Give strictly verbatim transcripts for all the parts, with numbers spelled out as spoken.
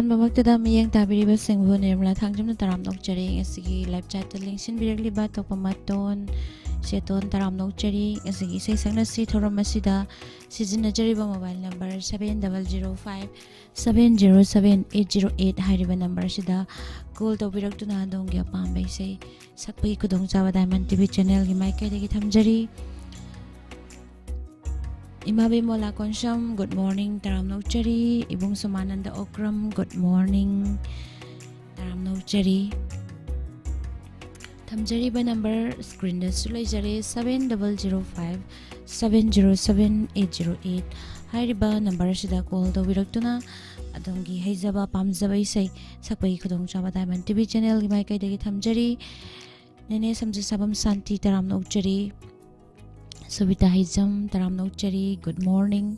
ꯃꯃꯛꯇꯗ ꯃꯤꯠꯌꯦꯡ ꯇꯥꯕꯤꯔꯤꯕꯁꯤꯡꯕꯨ ꯅꯤꯔꯃꯂꯥ ꯊꯥꯡꯖꯝꯅ ꯇꯔꯥꯝꯅ ꯑꯣꯛꯆꯔꯤ꯫ ꯉꯁꯤꯒꯤ live chat ꯇ ꯂꯦꯡꯁꯤꯟꯕꯤꯔꯛꯂꯤꯕ ꯇꯣꯛꯄ ꯃꯇꯣꯟ, ꯆꯦꯇꯣꯟ, ꯇꯔꯥꯝꯅ ꯑꯣꯛꯆꯔꯤ꯫ ꯉꯁꯤꯒꯤ ꯏꯁꯩ ꯁꯛꯅꯁꯤ ꯊꯧꯔꯝ ꯑꯁꯤꯗ ꯁꯤꯖꯤꯟꯅꯖꯔꯤꯕ mobile number seven double zero five seven zero seven eight zero eight ꯍꯥꯏꯔꯤꯕ number ꯑꯁꯤꯗ call ꯇꯧꯕꯤꯔꯛꯇꯨꯅ ꯑꯗꯣꯝꯒꯤ ꯑꯄꯥꯝꯕ ꯏꯁꯩ ꯁꯛꯄꯒꯤ ꯈꯨꯗꯣꯡꯆꯥꯕ Diamond T V channel ꯒꯤ ꯃꯥꯏꯀꯩꯗꯒꯤ ꯊꯝꯖꯔꯤ꯫ ꯏꯃꯥ ꯕꯤꯃꯣꯂꯥ ꯀꯣꯟꯁꯝ, good morning, ꯇꯔꯥꯝꯅ ꯑꯣꯛꯆꯔꯤ꯫ ꯏꯕꯨꯡ ꯁꯣꯃꯥꯅꯟꯗ ꯑꯣꯀ꯭ꯔꯝ, good morning, ꯇꯔꯥꯝꯅ ꯑꯣꯛꯆꯔꯤ꯫ ꯊꯝꯖꯔꯤꯕ number screen ꯗꯁꯨ ꯂꯩꯖꯔꯦ, seven double zero five seven zero seven eight zero eight ꯍꯥꯏꯔꯤꯕ number ꯑꯁꯤꯗ call ꯇꯧꯕꯤꯔꯛꯇꯨꯅ ꯑꯗꯣꯝꯒꯤ ꯍꯩꯖꯕ ꯄꯥꯝꯖꯕ ꯏꯁꯩ ꯁꯛꯄꯒꯤ ꯈꯨꯗꯣꯡꯆꯥꯕ Diamond T V channel ꯒꯤ ꯃꯥꯏꯀꯩꯗꯒꯤ ꯊꯝꯖꯔꯤ꯫ ꯅꯦꯅꯦ ꯁꯝꯖꯁꯥꯕꯝ ꯁꯥꯟꯇꯤ, ꯇꯔꯥꯝꯅ ꯑꯣꯛꯆꯔꯤ꯫ ꯁꯣꯕꯤꯇꯥ ꯍꯩꯖꯝ, ꯇꯔꯥꯝꯅ ꯑꯣꯛꯆꯔꯤ, good morning꯫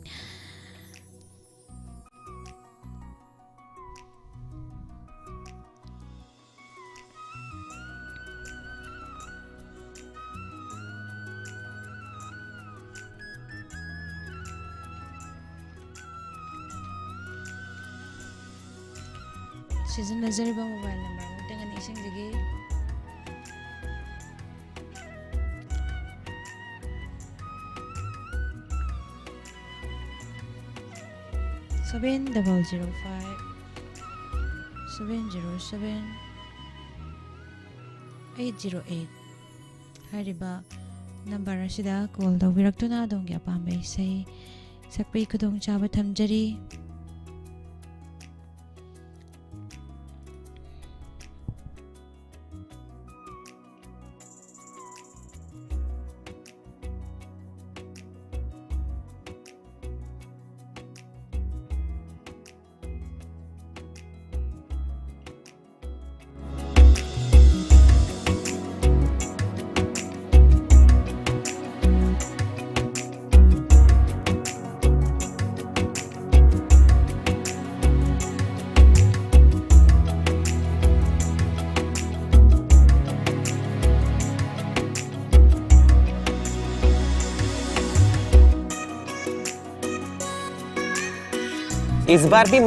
ꯁꯤꯖꯤꯟꯅꯖꯔꯤꯕ mobile number ꯑꯃꯨꯛꯇꯪꯒ ꯅꯤꯡꯁꯤꯡꯖꯒꯦ꯫ Seven double zero five seven zero seven eight zero eight ꯍꯥꯏꯔꯤꯕ number ꯑꯁꯤꯗ call ꯇꯧꯕꯤꯔꯛꯇꯨꯅ ꯑꯗꯣꯝꯒꯤ ꯑꯄꯥꯝꯕ ꯏꯁꯩ ꯁꯛꯄꯒꯤ ꯈꯨꯗꯣꯡꯆꯥꯕ ꯊꯝꯖꯔꯤ꯫ इस बार भी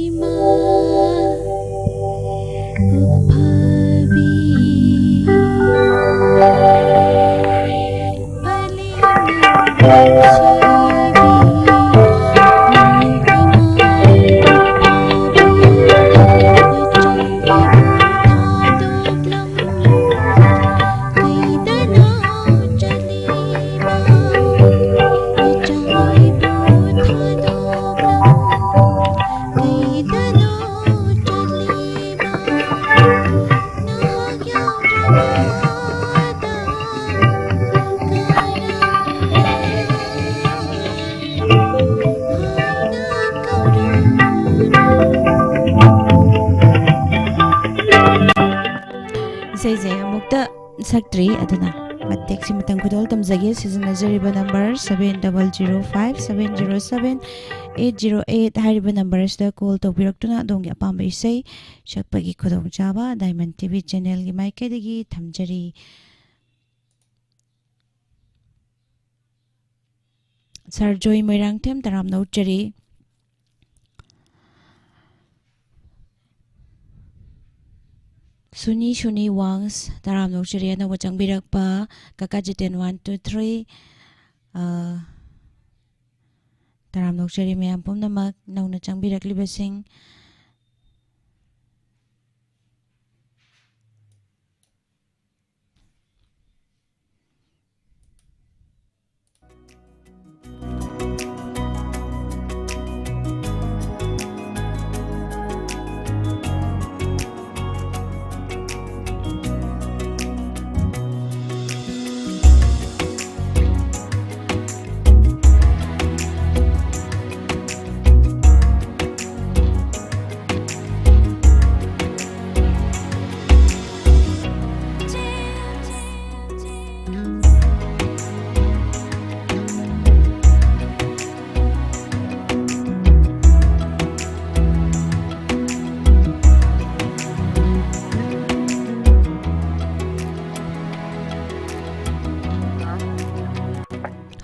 ꯏꯃꯥ ꯄꯣꯛꯐꯕꯤ, ꯄꯂꯦꯝ ꯅꯨꯡꯁꯤꯕꯤ, ꯏꯃꯥ ꯄꯣꯛꯐꯕꯤ, ꯅꯆꯥ ꯏꯕꯨꯡ ꯊꯥꯗꯣꯛꯂꯝꯂꯝ ꯀꯩꯗꯅꯣ ꯆꯠꯂꯤꯕ? ꯅꯆꯥ ꯏꯕꯨꯡ ꯊꯥꯗꯣꯛꯂꯝꯂꯝ ꯀꯩꯗꯅꯣ ꯆꯠꯂꯤꯕ? ꯅꯍꯥꯛ ꯌꯥꯎꯗ꯭ꯔꯕꯗ ꯀꯔꯝꯅ ꯍꯥꯏꯅ ꯀꯧꯔꯨꯅꯤ? ꯏꯁꯩꯁꯦ ꯑꯃꯨꯛꯇ ꯁꯛꯇ꯭ꯔꯤ, ꯑꯗꯨꯅ ꯃꯇꯦꯛꯁꯤ ꯃꯇꯝ ꯈꯨꯗꯣꯜ ꯇꯝꯖꯒꯦ꯫ ꯁꯤꯖꯤꯟꯅꯖꯔꯤꯕ number seven double zero five seven zero seven eight zero eight ꯍꯥꯏꯔꯤꯕ number ꯑꯁꯤꯗ call ꯇꯧꯕꯤꯔꯛꯇꯨꯅ ꯑꯗꯣꯝꯒꯤ ꯑꯄꯥꯝꯕ ꯏꯁꯩ ꯁꯛꯄꯒꯤ ꯈꯨꯗꯣꯡꯆꯥꯕ Diamond T V channelꯒꯤ ꯃꯥꯏꯀꯩꯗꯒꯤ ꯊꯝꯖꯔꯤ꯫ ꯁꯥꯔ ꯖꯣꯏ ꯃꯣꯏꯔꯥꯡꯊꯦꯝ, ꯇꯔꯥꯝꯅ ꯑꯣꯛꯆꯔꯤ꯫ ꯁꯨꯅꯤ ꯁꯨꯅꯤ ꯋꯥꯡꯁ, ꯇꯔꯥꯝꯅ ꯑꯣꯛꯆꯔꯤ꯫ ꯑꯅꯧꯕ ꯆꯪꯕꯤꯔꯛꯄ ꯀꯀꯥ ꯖꯤꯇꯦꯟ, one two three, ꯑ, ꯇꯔꯥꯝꯅ ꯑꯣꯛꯆꯔꯤ ꯃꯌꯥꯝ ꯄꯨꯝꯅꯃꯛ, ꯅꯧꯅ ꯆꯪꯕꯤꯔꯛꯂꯤꯕꯁꯤꯡ꯫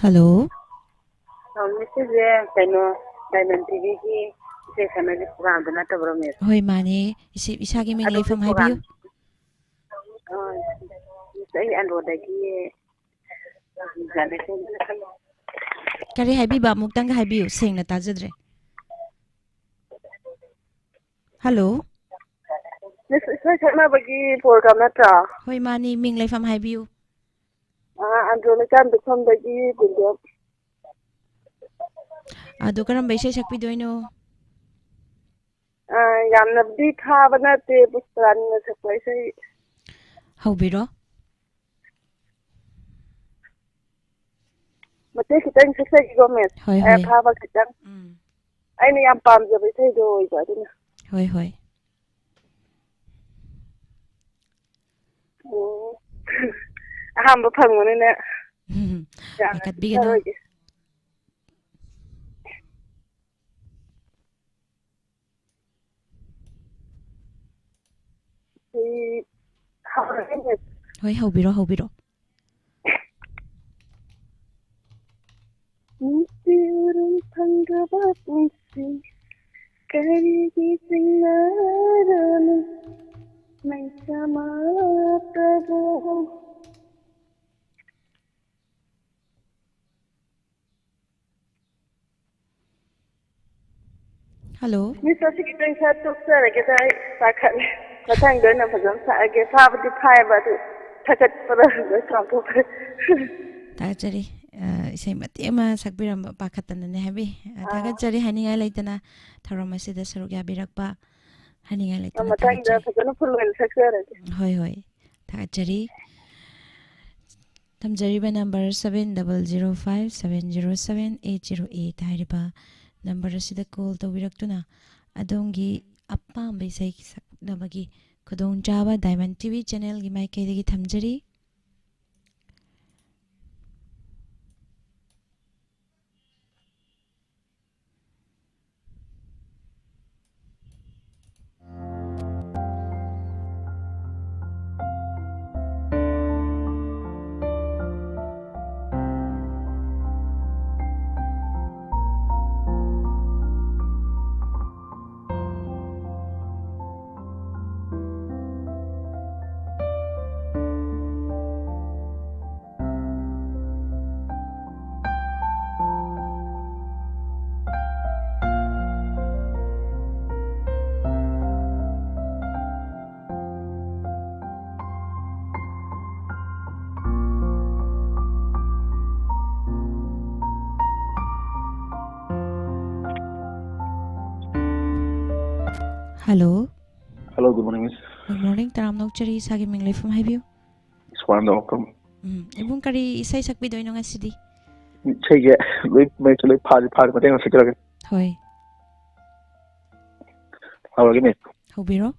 ꯍꯜꯂꯣ꯫ ꯑ, ꯃꯤꯁ, ꯁꯤꯁꯦ ꯀꯩꯅꯣ, ꯗꯥꯏꯃꯟ ꯇꯤꯚꯤꯒꯤ ꯏꯁꯩ ꯁꯛꯅꯕꯤ ꯄ꯭ꯔꯣꯒ꯭ꯔꯥꯝꯗꯨ ꯅꯠꯇꯕ꯭ꯔꯣ, ꯃꯤꯁ? ꯍꯣꯏ, ꯃꯥꯅꯦ꯫ ꯏꯁꯩ, ꯏꯁꯥꯒꯤ ꯃꯤꯡ ꯑꯗꯨꯒꯤ ꯂꯩꯐꯝ ꯄ꯭ꯔꯣꯒ꯭ꯔꯥꯝ-, ꯍꯥꯏꯕꯤꯌꯨ꯫ ꯑ, ꯃꯤꯁ, ꯑꯩ ꯑꯟꯗ꯭ꯔꯣꯗꯒꯤ꯫ ꯀꯔꯤ ꯍꯥꯏꯕꯤꯕ? ꯑꯃꯨꯛꯇꯪꯒ ꯍꯥꯏꯕꯤꯌꯨ, ꯁꯦꯡꯅ ꯇꯥꯖꯗ꯭ꯔꯦ꯫ ꯍꯜꯂꯣ꯫ ꯃꯤꯁ, ꯏꯁꯩ ꯁꯛꯅꯕꯒꯤ ꯄ꯭ꯔꯣꯒ꯭ꯔꯥꯝ ꯅꯠꯇ꯭ꯔꯣ? ꯍꯣꯏ, ꯃꯥꯅꯤ, ꯃꯤꯡ ꯂꯩꯐꯝ ꯍꯥꯏꯕꯤꯌꯨ꯫ ꯑꯥ, ꯑꯟꯗ꯭ꯔꯣ ꯂꯩꯀꯥꯏ ꯃꯊꯛꯐꯝꯗꯒꯤ ꯕꯤꯟꯗꯣ꯫ ꯑꯗꯣ ꯀꯔꯝꯕ ꯏꯁꯩ ꯁꯛꯄꯤꯗꯣꯏꯅꯣ? ꯑꯥ, ꯌꯥꯝꯅꯕꯨꯗꯤ ꯊꯥꯕ ꯅꯠꯇꯦ, ꯄꯨꯁꯄꯔꯥꯅꯤꯅ ꯁꯛꯄ ꯏꯁꯩ꯫ ꯍꯧꯕꯤꯔꯣ꯫ ꯃꯇꯦꯛ ꯈꯤꯇꯪ ꯁꯛꯆꯒꯦꯀꯣ, ꯃꯤꯁ꯫ ꯍꯣꯏ, ꯑꯦ, ꯍꯣꯏ꯫ ꯊꯥꯕ ꯈꯤꯇꯪ꯫ ꯎꯝ꯫ ꯑꯩꯅ ꯌꯥꯝ ꯄꯥꯝꯖꯕ ꯏꯁꯩꯗꯣ ꯑꯣꯏꯕ ꯑꯗꯨꯅ꯫ ꯍꯣꯏ, ꯍꯣꯏ꯫ ꯎꯝ꯫ ꯑꯍꯥꯟꯕ ꯐꯪꯕꯅꯤꯅ ꯎꯝ, ꯌꯥꯝꯅ ꯄꯥꯈꯠꯄꯤꯒꯅꯨ꯫ ꯁꯛꯆꯔꯣꯏꯒꯦ꯫ ꯑꯩ ꯍꯧꯔꯒꯦ, ꯃꯤꯁ꯫ ꯍꯣꯏ, ꯍꯧꯕꯤꯔꯣ, ꯍꯧꯕꯤꯔꯣ꯫ ꯅꯨꯡꯁꯤ ꯎꯔꯨꯝ ꯐꯪꯗ꯭ꯔꯕ ꯄꯨꯟꯁꯤ, ꯀꯔꯤꯒꯤ ꯆꯤꯡꯅꯔꯅꯤ ꯃꯩꯁꯥ ꯃꯔꯛꯇꯕꯨ? ꯍꯜꯂꯣ꯫ ꯃꯤꯁ, ꯑꯁꯤ ꯈꯤꯇꯪ ꯈꯔ ꯇꯣꯛꯆꯔꯒꯦꯗ, ꯑꯩ ꯄꯥꯈꯠꯂꯦ꯫ ꯃꯊꯪꯗ ꯑꯣꯏꯅ ꯐꯖꯅ ꯁꯛꯑꯒꯦ꯫ ꯐꯥꯕꯗꯤ ꯐꯥꯏꯕ, ꯑꯗꯨ ꯊꯥꯒꯠꯄꯗ ꯂꯣꯏ ꯀꯥꯎꯊꯣꯛꯈ꯭ꯔꯦ꯫ ꯊꯥꯒꯠꯆꯔꯤ꯫ ꯑ, ꯏꯁꯩ ꯃꯇꯦꯛ ꯑꯃ ꯁꯛꯄꯤꯔꯝꯕ ꯄꯥꯈꯠꯇꯅꯅꯦ ꯍꯥꯏꯕꯤ꯫ ꯑ, ꯑꯥ꯫ ꯊꯥꯒꯠꯆꯔꯤ ꯍꯥꯏꯅꯤꯡꯉꯥꯏ ꯂꯩꯇꯅ ꯊꯧꯔꯝ ꯑꯁꯤꯗ ꯁꯔꯨꯛ ꯌꯥꯕꯤꯔꯛꯄ ꯍꯥꯏꯅꯤꯡꯉꯥꯏ ꯑ, ꯂꯩꯇꯅ ꯃꯊꯪꯗ ꯊꯥꯒꯠꯆꯔꯤ꯫ ꯐꯖꯅ ꯐꯨꯜ ꯑꯣꯏꯅ ꯁꯛꯆꯔꯒꯦ꯫ ꯍꯣꯏ, ꯍꯣꯏ꯫ ꯊꯥꯒꯠꯆꯔꯤ꯫ ꯊꯝꯖꯔꯤꯕ number seven double zero five seven zero seven eight zero eight ꯍꯥꯏꯔꯤꯕ ꯅꯝꯕꯔ ꯑꯁꯤꯗ ꯀꯣꯜ ꯇꯧꯕꯤꯔꯛꯇꯨꯅ ꯑꯗꯣꯝꯒꯤ ꯑꯄꯥꯝꯕ ꯏꯁꯩ ꯁꯛꯅꯕꯒꯤ ꯈꯨꯗꯣꯡꯆꯥꯕ ꯗꯥꯏꯃꯟ ꯇꯤꯚꯤ ꯆꯦꯅꯦꯜꯒꯤ ꯃꯥꯏꯀꯩꯗꯒꯤ ꯊꯝꯖꯔꯤ꯫ Hello. Hello, good morning, miss. Good morning, ꯇꯔꯥꯝꯅ ꯑꯣꯛꯆꯔꯤ꯫ ꯏꯁꯥꯒꯤ ꯃꯤꯡ, ꯂꯩꯐꯝ ꯍꯥꯏꯕꯤꯌꯨ꯫ ꯏꯁ꯭ꯋꯥꯅꯟꯗ ꯑꯣꯀ꯭ꯔꯝ꯫ ꯎꯝ, ꯏꯕꯨꯡ, ꯀꯔꯤ ꯏꯁꯩ ꯁꯛꯄꯤꯗꯣꯏꯅꯣ ꯉꯁꯤꯗꯤ? ꯏꯁꯩꯁꯦ ꯂꯣꯏ, ꯃꯌꯦꯛꯁꯦ ꯂꯣꯏ ꯐꯥꯗꯤ ꯐꯥꯔꯦ, ꯃꯇꯦꯛ ꯑꯃ ꯁꯛꯆꯔꯛꯀꯦ꯫ ꯍꯣꯏ꯫ ꯍꯧꯔꯒꯦ, miss꯫ ꯍꯧꯕꯤꯔꯣ꯫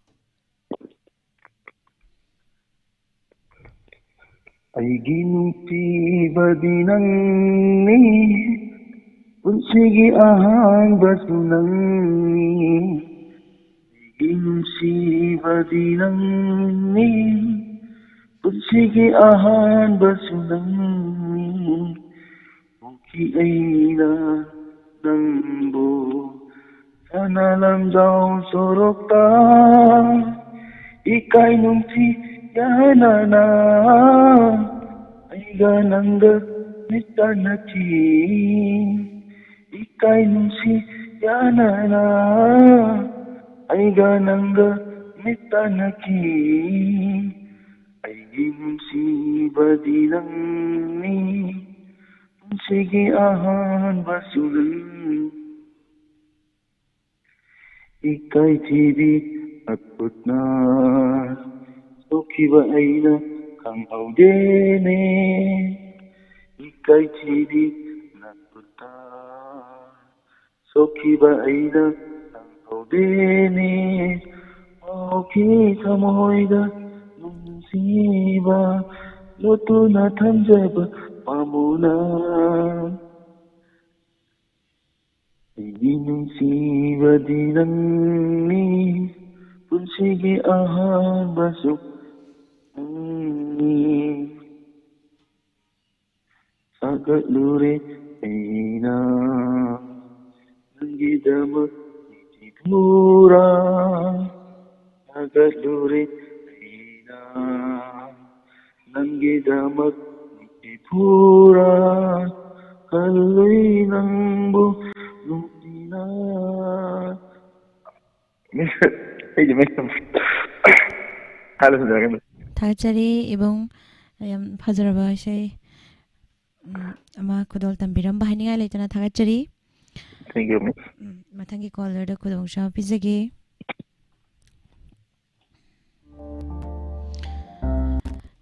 ꯑꯩꯒꯤ ꯅꯨꯡꯁꯤꯕꯗꯤ ꯅꯪꯅꯤ, ꯄꯨꯟꯁꯤꯒꯤ ꯑꯍꯥꯟꯕꯁꯨ ꯅꯪꯅꯤ꯫ ꯑꯩꯒꯤ ꯅꯨꯡꯁꯤꯕꯗꯤ ꯅꯪꯅꯤ, ꯄꯨꯟꯁꯤꯒꯤ ꯑꯍꯥꯟꯕꯁꯨ ꯅꯪꯅꯤ꯫ ꯄꯣꯛꯈꯤ ꯑꯩꯅ ꯅꯪꯕꯨ ꯁꯅꯥ ꯂꯝꯖꯥꯎ ꯁꯣꯔꯣꯛꯇ, ꯏꯀꯥꯏ ꯅꯨꯡꯁꯤ ꯌꯥꯅꯅ ꯑꯩꯒ ꯅꯪꯒ ꯃꯤꯠ ꯇꯥꯟꯅꯈꯤ꯫ ꯏꯀꯥꯏ ꯅꯨꯡꯁꯤ ꯌꯥꯅꯅ ꯑꯩꯒ ꯅꯪꯒ ꯃꯤꯠ ꯇꯥꯟꯅꯈꯤ꯫ ꯑꯩꯒꯤ ꯅꯨꯡꯁꯤꯕꯗꯤ ꯅꯪꯅꯤ, ꯄꯨꯟꯁꯤꯒꯤ ꯑꯍꯥꯟꯕꯁꯨ ꯅꯪ꯫ ꯏꯀꯥꯏꯊꯤꯕꯤ ꯅꯈꯨꯠꯅ ꯁꯣꯛꯈꯤꯕ ꯑꯩꯅ ꯈꯪꯍꯧꯗꯦꯅꯦ꯫ ꯏꯀꯥꯏꯊꯤꯕꯤ ꯅꯈꯨꯠꯅ ꯁꯣꯛꯈꯤꯕ ꯑꯩꯅ ꯈꯪꯍꯧꯗꯦꯅꯦ꯫ ꯐꯥꯎꯈꯤ ꯊꯃꯣꯏꯗ ꯅꯨꯡꯁꯤꯕ, ꯂꯣꯠꯇꯨꯅ ꯊꯝꯖꯕ ꯄꯥꯝꯃꯨꯅ꯫ ꯑꯩꯒꯤ ꯅꯨꯡꯁꯤꯕꯗꯤ ꯅꯪꯅꯤ, ꯄꯨꯟꯁꯤꯒꯤ ꯑꯍꯥꯟꯕꯁꯨ ꯅꯪꯅꯤ꯫ ꯁꯥꯒꯠꯂꯨꯔꯦ ꯑꯩꯅ ꯅꯪꯒꯤꯗꯃꯛ ꯅꯤꯡꯊꯤꯊꯨꯔ꯫ ꯁꯥꯒꯠꯂꯨꯔꯦ ꯑꯩꯅ ꯅꯪꯒꯤꯗꯃꯛ ꯅꯤꯡꯊꯤꯊꯨꯔ꯫ ꯈꯜꯂꯨꯏ ꯅꯪꯕꯨ ꯅꯨꯡꯁꯤꯅ꯫ Miss, ꯑꯩꯗꯤ miss ꯇꯧ-, ꯍꯥꯏꯕ ꯍꯟꯖꯔꯒꯦ, miss꯫ ꯊꯥꯒꯠꯆꯔꯤ ꯏꯕꯨꯡ, ꯌꯥꯝ ꯐꯖꯔꯕ ꯏꯁꯩ, ꯎꯝ, ꯑꯃ ꯈꯨꯗꯣꯜ ꯇꯝꯕꯤꯔꯝꯕ ꯍꯥꯏꯅꯤꯡꯉꯥꯏ ꯂꯩꯇꯅ ꯊꯥꯒꯠꯆꯔꯤ꯫ Thank you, miss꯫ ꯎꯝ, ꯃꯊꯪꯒꯤ caller-ꯗ ꯈꯨꯗꯣꯡꯆꯥꯕ ꯄꯤꯖꯒꯦ꯫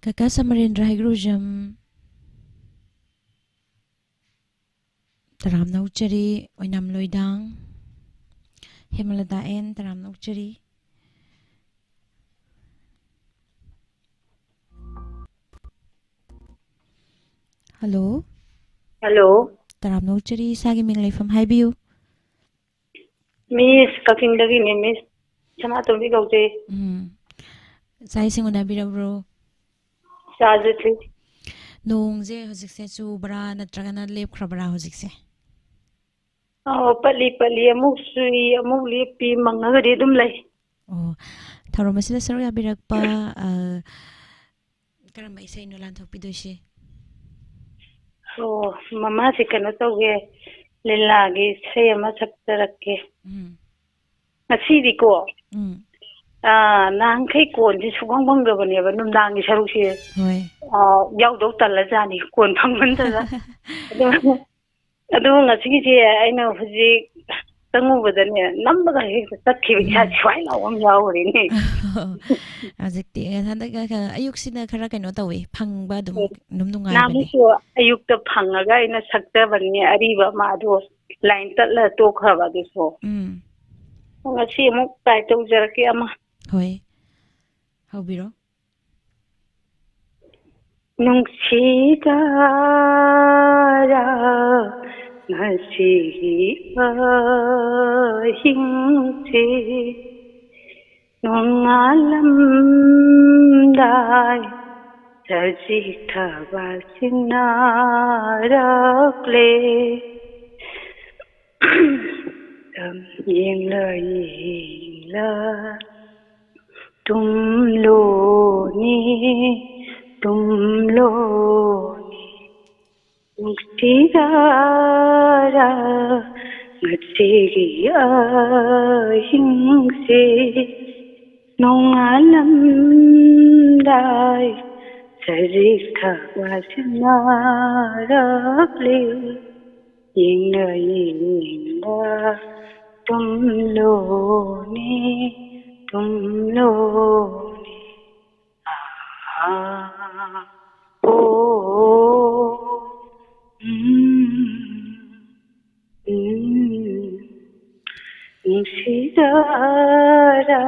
ꯀꯀꯥ ꯁꯃꯔꯦꯟꯗ꯭ꯔ ꯍꯩꯒ꯭ꯔꯨꯖꯝ, ꯇꯔꯥꯝꯅ ꯑꯣꯛꯆꯔꯤ꯫ ꯑꯣꯏꯅꯥꯝ ꯂꯣꯏꯗꯥꯡ, ꯍꯦꯃꯂꯇꯥ ꯑꯦꯟ, ꯇꯔꯥꯝꯅ ꯑꯣꯛꯆꯔꯤ꯫ ꯍꯜꯂꯣ꯫ ꯍꯜꯂꯣ꯫ ꯇꯔꯥꯝꯅ ꯑꯣꯛꯆꯔꯤ, ꯏꯁꯥꯒꯤ ꯃꯤꯡ ꯂꯩꯐꯝ ꯍꯥꯏꯕꯤꯌꯨ꯫ ꯃꯤꯁ ꯀꯛꯆꯤꯡꯗꯒꯤꯅꯦ, ꯃꯤꯁ ꯁꯅꯥꯇꯣꯝꯕꯤ ꯀꯧꯖꯩ꯫ ꯎꯝ꯫ ꯆꯥꯛ ꯏꯁꯤꯡ ꯎꯅꯕꯤꯔꯕ꯭ꯔꯣ? ꯆꯥꯖꯗ꯭ꯔꯤ꯫ ꯅꯣꯡꯁꯦ ꯍꯧꯖꯤꯛꯁꯦ ꯆꯨꯕ꯭ꯔꯥ ꯅꯠꯇ꯭ꯔꯒꯅ ꯂꯦꯞꯈ꯭ꯔꯕ꯭ꯔꯥ ꯍꯧꯖꯤꯛꯁꯦ? ꯑꯣ, ꯄꯠꯂꯤ ꯄꯠꯂꯤ, ꯑꯃꯨꯛ ꯆꯨꯏ, ꯑꯃꯨꯛ ꯂꯦꯞꯄꯤ, ꯃꯪꯉꯒꯗꯤ ꯑꯗꯨꯝ ꯂꯩ꯫ ꯑꯣ, ꯊꯧꯔꯝ ꯑꯁꯤꯗ ꯁꯔꯨꯛ ꯌꯥꯕꯤꯔꯛꯄ, ꯑ, ꯀꯔꯝꯕ ꯏꯁꯩꯅꯣ ꯂꯥꯟꯊꯣꯛꯄꯤꯗꯣꯏꯁꯦ? ꯑꯣ, ꯃꯃꯥꯁꯦ ꯀꯩꯅꯣ ꯇꯧꯒꯦ, ꯂꯤꯂꯥꯒꯤ ꯏꯁꯩ ꯑꯃ ꯁꯛꯆꯔꯛꯀꯦ꯫ ꯎꯝ꯫ ꯉꯁꯤꯗꯤꯀꯣ, ꯎꯝ꯫ ꯑꯥ, ꯅꯍꯥꯟꯈꯩ ꯀꯣꯟꯁꯦ ꯁꯨꯛꯐꯪ ꯐꯪꯗꯕꯅꯦꯕ, ꯅꯨꯡꯗꯥꯡꯒꯤ ꯁꯔꯨꯛꯁꯦ꯫ ꯍꯣꯏ꯫ ꯑꯥ, ꯌꯥꯎꯗꯧ ꯇꯜꯂꯖꯥꯠꯅꯤ, ꯀꯣꯟ ꯐꯪꯃꯟꯗꯅ꯫ ꯑꯗꯨ ꯑꯗꯣ ꯉꯁꯤꯒꯤꯁꯦ ꯑꯩꯅ ꯍꯧꯖꯤꯛ ꯆꯪꯉꯨꯕꯗꯅꯦ, ꯅꯝꯕꯒ ꯍꯦꯛꯇ ꯆꯠꯈꯤꯕ, ꯏꯁꯥ ꯎꯝ꯫ ꯁ꯭ꯋꯥꯏ ꯂꯥꯎꯕ ꯑꯃ ꯌꯥꯎꯔꯦꯅꯦ꯫ ꯍꯧꯖꯤꯛꯇꯤ ꯍꯟꯗꯛ ꯑꯌꯨꯛꯁꯤꯅ ꯈꯔ ꯀꯩꯅꯣ ꯇꯧꯋꯤ, ꯐꯪꯕ ꯑꯗꯨꯝ, ꯎꯝ꯫ ꯑꯗꯨꯝ ꯅꯨꯡꯉꯥꯏꯕꯅꯦ꯫ ꯅꯍꯥꯟꯃꯨꯛꯁꯨ ꯑꯌꯨꯛꯇ ꯐꯪꯉꯒ ꯑꯩꯅ ꯁꯛꯆꯕꯅꯤ ꯑꯔꯤꯕ ꯑꯃ, ꯑꯗꯣ ꯂꯥꯏꯟ ꯇꯠꯂ ꯇꯣꯛꯈ꯭ꯔꯕ ꯑꯗꯨꯁꯨ꯫ ꯎꯝ꯫ ꯉꯁꯤ ꯑꯃꯨꯛ ꯇ꯭ꯔꯥꯏ ꯇꯧꯖꯔꯛꯀꯦ ꯑꯃ꯫ ꯍꯣꯏ, ꯍꯧꯕꯤꯔꯣ꯫ ꯅꯨꯡꯁꯤꯗꯔꯥ ꯉꯁꯤꯒꯤ ꯑꯍꯤꯡꯁꯦ, ꯅꯣꯡꯉꯥꯜꯂꯝꯗꯥꯏ ꯁꯖꯤꯛ ꯊꯕꯥꯜ ꯁꯤꯟꯅꯔꯛꯂꯦ꯫ ꯌꯦꯡꯂ ꯌꯦꯡꯂ ꯇꯨꯝꯂꯣꯅꯦ, ꯇꯨꯝꯂꯣꯅꯦ꯫ ꯅꯨꯡꯁꯤꯔꯥꯔꯥ ꯉꯁꯤꯒꯤ ꯑꯍꯤꯡꯁꯦ, ꯅꯣꯡꯉꯥꯜꯂꯝꯗꯥꯏ ꯁꯖꯤꯛ ꯊꯕꯥꯜ ꯁꯤꯟꯅꯔꯛꯂꯤ꯫ ꯌꯦꯡꯅ ꯌꯦꯡꯅ ꯇꯨꯝꯂꯣꯅꯦ, ꯇꯨꯝꯂꯣꯅꯦ꯫ ꯑꯥ, ꯑꯣ, ꯎꯝ, ꯎꯝ, ꯅꯨꯡꯁꯤꯖꯔ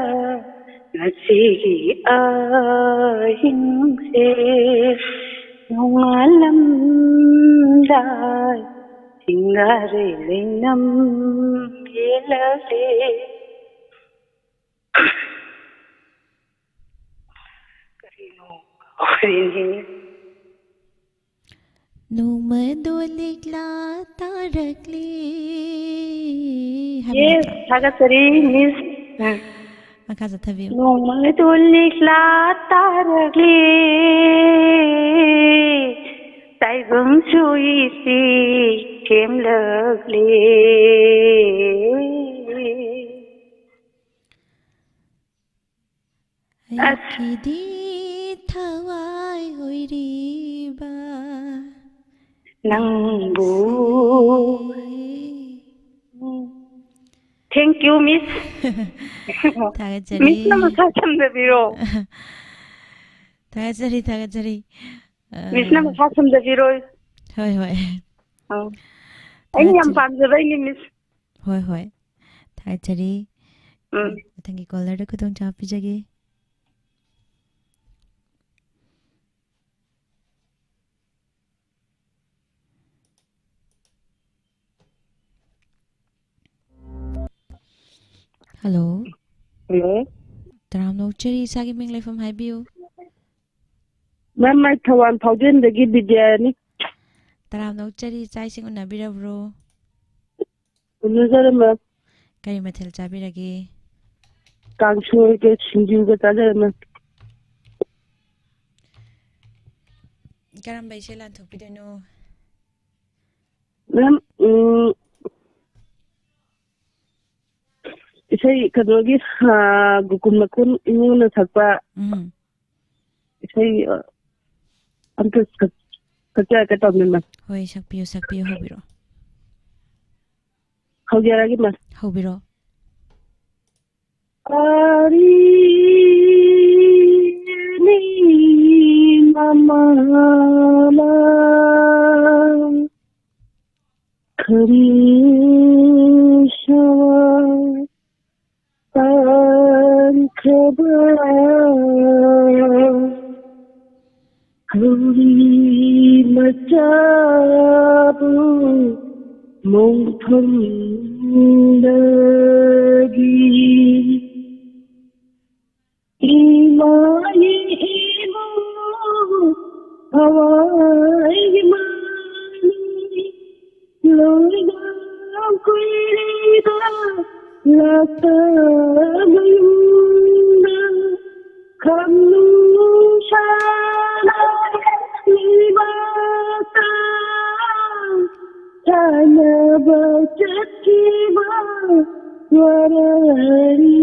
ꯉꯁꯤꯒꯤ ꯑꯍꯤꯡꯁꯦ ꯅꯣꯡꯉꯥꯜꯂꯝꯗꯥꯏ ꯆꯤꯡꯒꯥꯔꯦ ꯂꯩꯅꯝ ꯌꯦꯜꯂꯒꯦ꯫ ꯀꯔꯤꯅꯣ? ꯀꯔꯤꯅꯤ? ꯅꯣꯡꯃꯗꯣ ꯂꯤꯛꯂꯥ ꯇꯥꯔꯛꯂꯦ ꯍꯥꯏꯕ ꯌꯦꯁ, ꯅꯠꯇ꯭ꯔꯣ? ꯊꯥꯒꯠꯆꯔꯤ, ꯃꯤꯁ꯫ ꯎꯝ꯫ ꯃꯈꯥ ꯆꯠꯊꯕꯤꯌꯨ꯫ ꯅꯣꯡꯃꯗꯣ ꯂꯤꯛꯂꯥ ꯇꯥꯔꯛꯂꯦ, ꯇꯥꯏꯕꯪ ꯁꯣꯏꯁꯤ ꯊꯦꯝꯂꯛꯂꯦ꯫ ꯑꯁ꯫ ꯑꯩꯒꯤꯗꯤ ꯊꯋꯥꯏ ꯑꯣꯏꯔꯤꯕ ꯅꯪꯕꯨ꯫ ꯅꯪꯁꯦ꯫ Thank you, Miss꯫ ꯊꯥꯒꯠꯆꯔꯤ꯫ Miss ꯅ ꯃꯈꯥ ꯁꯝꯖꯕꯤꯔꯣ꯫ ꯊꯥꯒꯠꯆꯔꯤ, ꯊꯥꯒꯠꯆꯔꯤ꯫ ꯑ, Miss ꯅ ꯃꯈꯥ ꯁꯝꯖꯕꯤꯔꯣ꯫ ꯍꯣꯏ, ꯍꯣꯏ꯫ ꯑꯧ꯫ ꯑꯩꯅ ꯌꯥꯝ ꯊꯥꯒꯠꯆꯔꯤ꯫ ꯄꯥꯝꯖꯕꯩꯅꯤ, Miss꯫ ꯍꯣꯏ, ꯍꯣꯏ꯫ ꯊꯥꯒꯠꯆꯔꯤ꯫ ꯎꯝ꯫ ꯃꯊꯪꯒꯤ caller ꯗ ꯈꯨꯗꯣꯡꯆꯥꯕ ꯄꯤꯖꯒꯦ꯫ Hello꯫ Hello꯫ ꯇꯔꯥꯝꯅ ꯑꯣꯛꯆꯔꯤ, ꯏꯁꯥꯒꯤ ꯃꯤꯡ ꯂꯩꯐꯝ ꯍꯥꯏꯕꯤꯌꯨ꯫ Ma'am, ꯑꯩ ꯊꯧꯕꯥꯜ ꯐꯥꯎꯖꯤꯟꯗꯒꯤ ꯕꯤꯗ꯭ꯌꯥꯅꯤ꯫ ꯇꯔꯥꯝꯅ ꯑꯣꯛꯆꯔꯤ, ꯆꯥꯛ ꯏꯁꯤꯡ ꯎꯅꯕꯤꯔꯕ꯭ꯔꯣ? ꯎꯅꯖꯔꯦ, ma'am꯫ ꯀꯔꯤ ꯃꯊꯦꯜ ꯆꯥꯕꯤꯔꯒꯦ? ꯀꯥꯡꯁꯣꯏꯒ ꯁꯤꯡꯖꯨꯒ ꯆꯥꯖꯔꯦ, ma'am꯫ ꯀꯔꯝꯕ ꯏꯁꯩ ꯂꯥꯟꯊꯣꯛꯄꯤꯗꯣꯏꯅꯣ? Ma'am, ꯎꯝ, ꯏꯁꯩ ꯀꯩꯅꯣꯒꯤ, ꯑ, ꯒꯣꯀꯨꯜ ꯃꯈꯨꯟ ꯏꯃꯨꯡꯅ ꯁꯛꯄ ꯎꯝ꯫ ꯏꯁꯩ, ꯑ, ꯑꯝꯇ ꯁꯛ-, ꯁꯛꯆꯔꯛꯀꯦ ꯇꯧꯕꯅꯤ, ma'am꯫ ꯍꯣꯏ, ꯁꯛꯄꯤꯌꯨ, ꯁꯛꯄꯤꯌꯨ, ꯍꯧꯕꯤꯔꯛꯑꯣ꯫ ꯍꯧꯖꯔꯒꯦ, ma'am꯫ ꯍꯧꯕꯤꯔꯛꯑꯣ꯫ ꯑꯔꯤꯅꯤ ꯑꯃꯅ ꯈꯔꯤ ꯁꯋꯥ ꯄꯥꯟꯈ꯭ꯔꯕ ꯈꯧꯔꯤ ꯃꯆꯥꯕꯨ ꯃꯣꯡꯐꯝꯗꯒꯤ ꯏꯃꯥꯒꯤ ꯏꯕꯨꯡ ꯊꯋꯥꯏꯒꯤ ꯃꯥꯅꯤ ꯂꯣꯏꯅ ꯀꯨꯏꯔꯦꯗ ꯂꯥꯛꯇ ꯃꯌꯨꯝꯗ ꯈꯝꯅꯨꯡꯁꯥꯅ ꯏꯃꯥꯇ ꯁꯥꯟꯅꯕ ꯆꯠꯈꯤꯕ ꯋꯥꯔꯤꯅꯤ꯫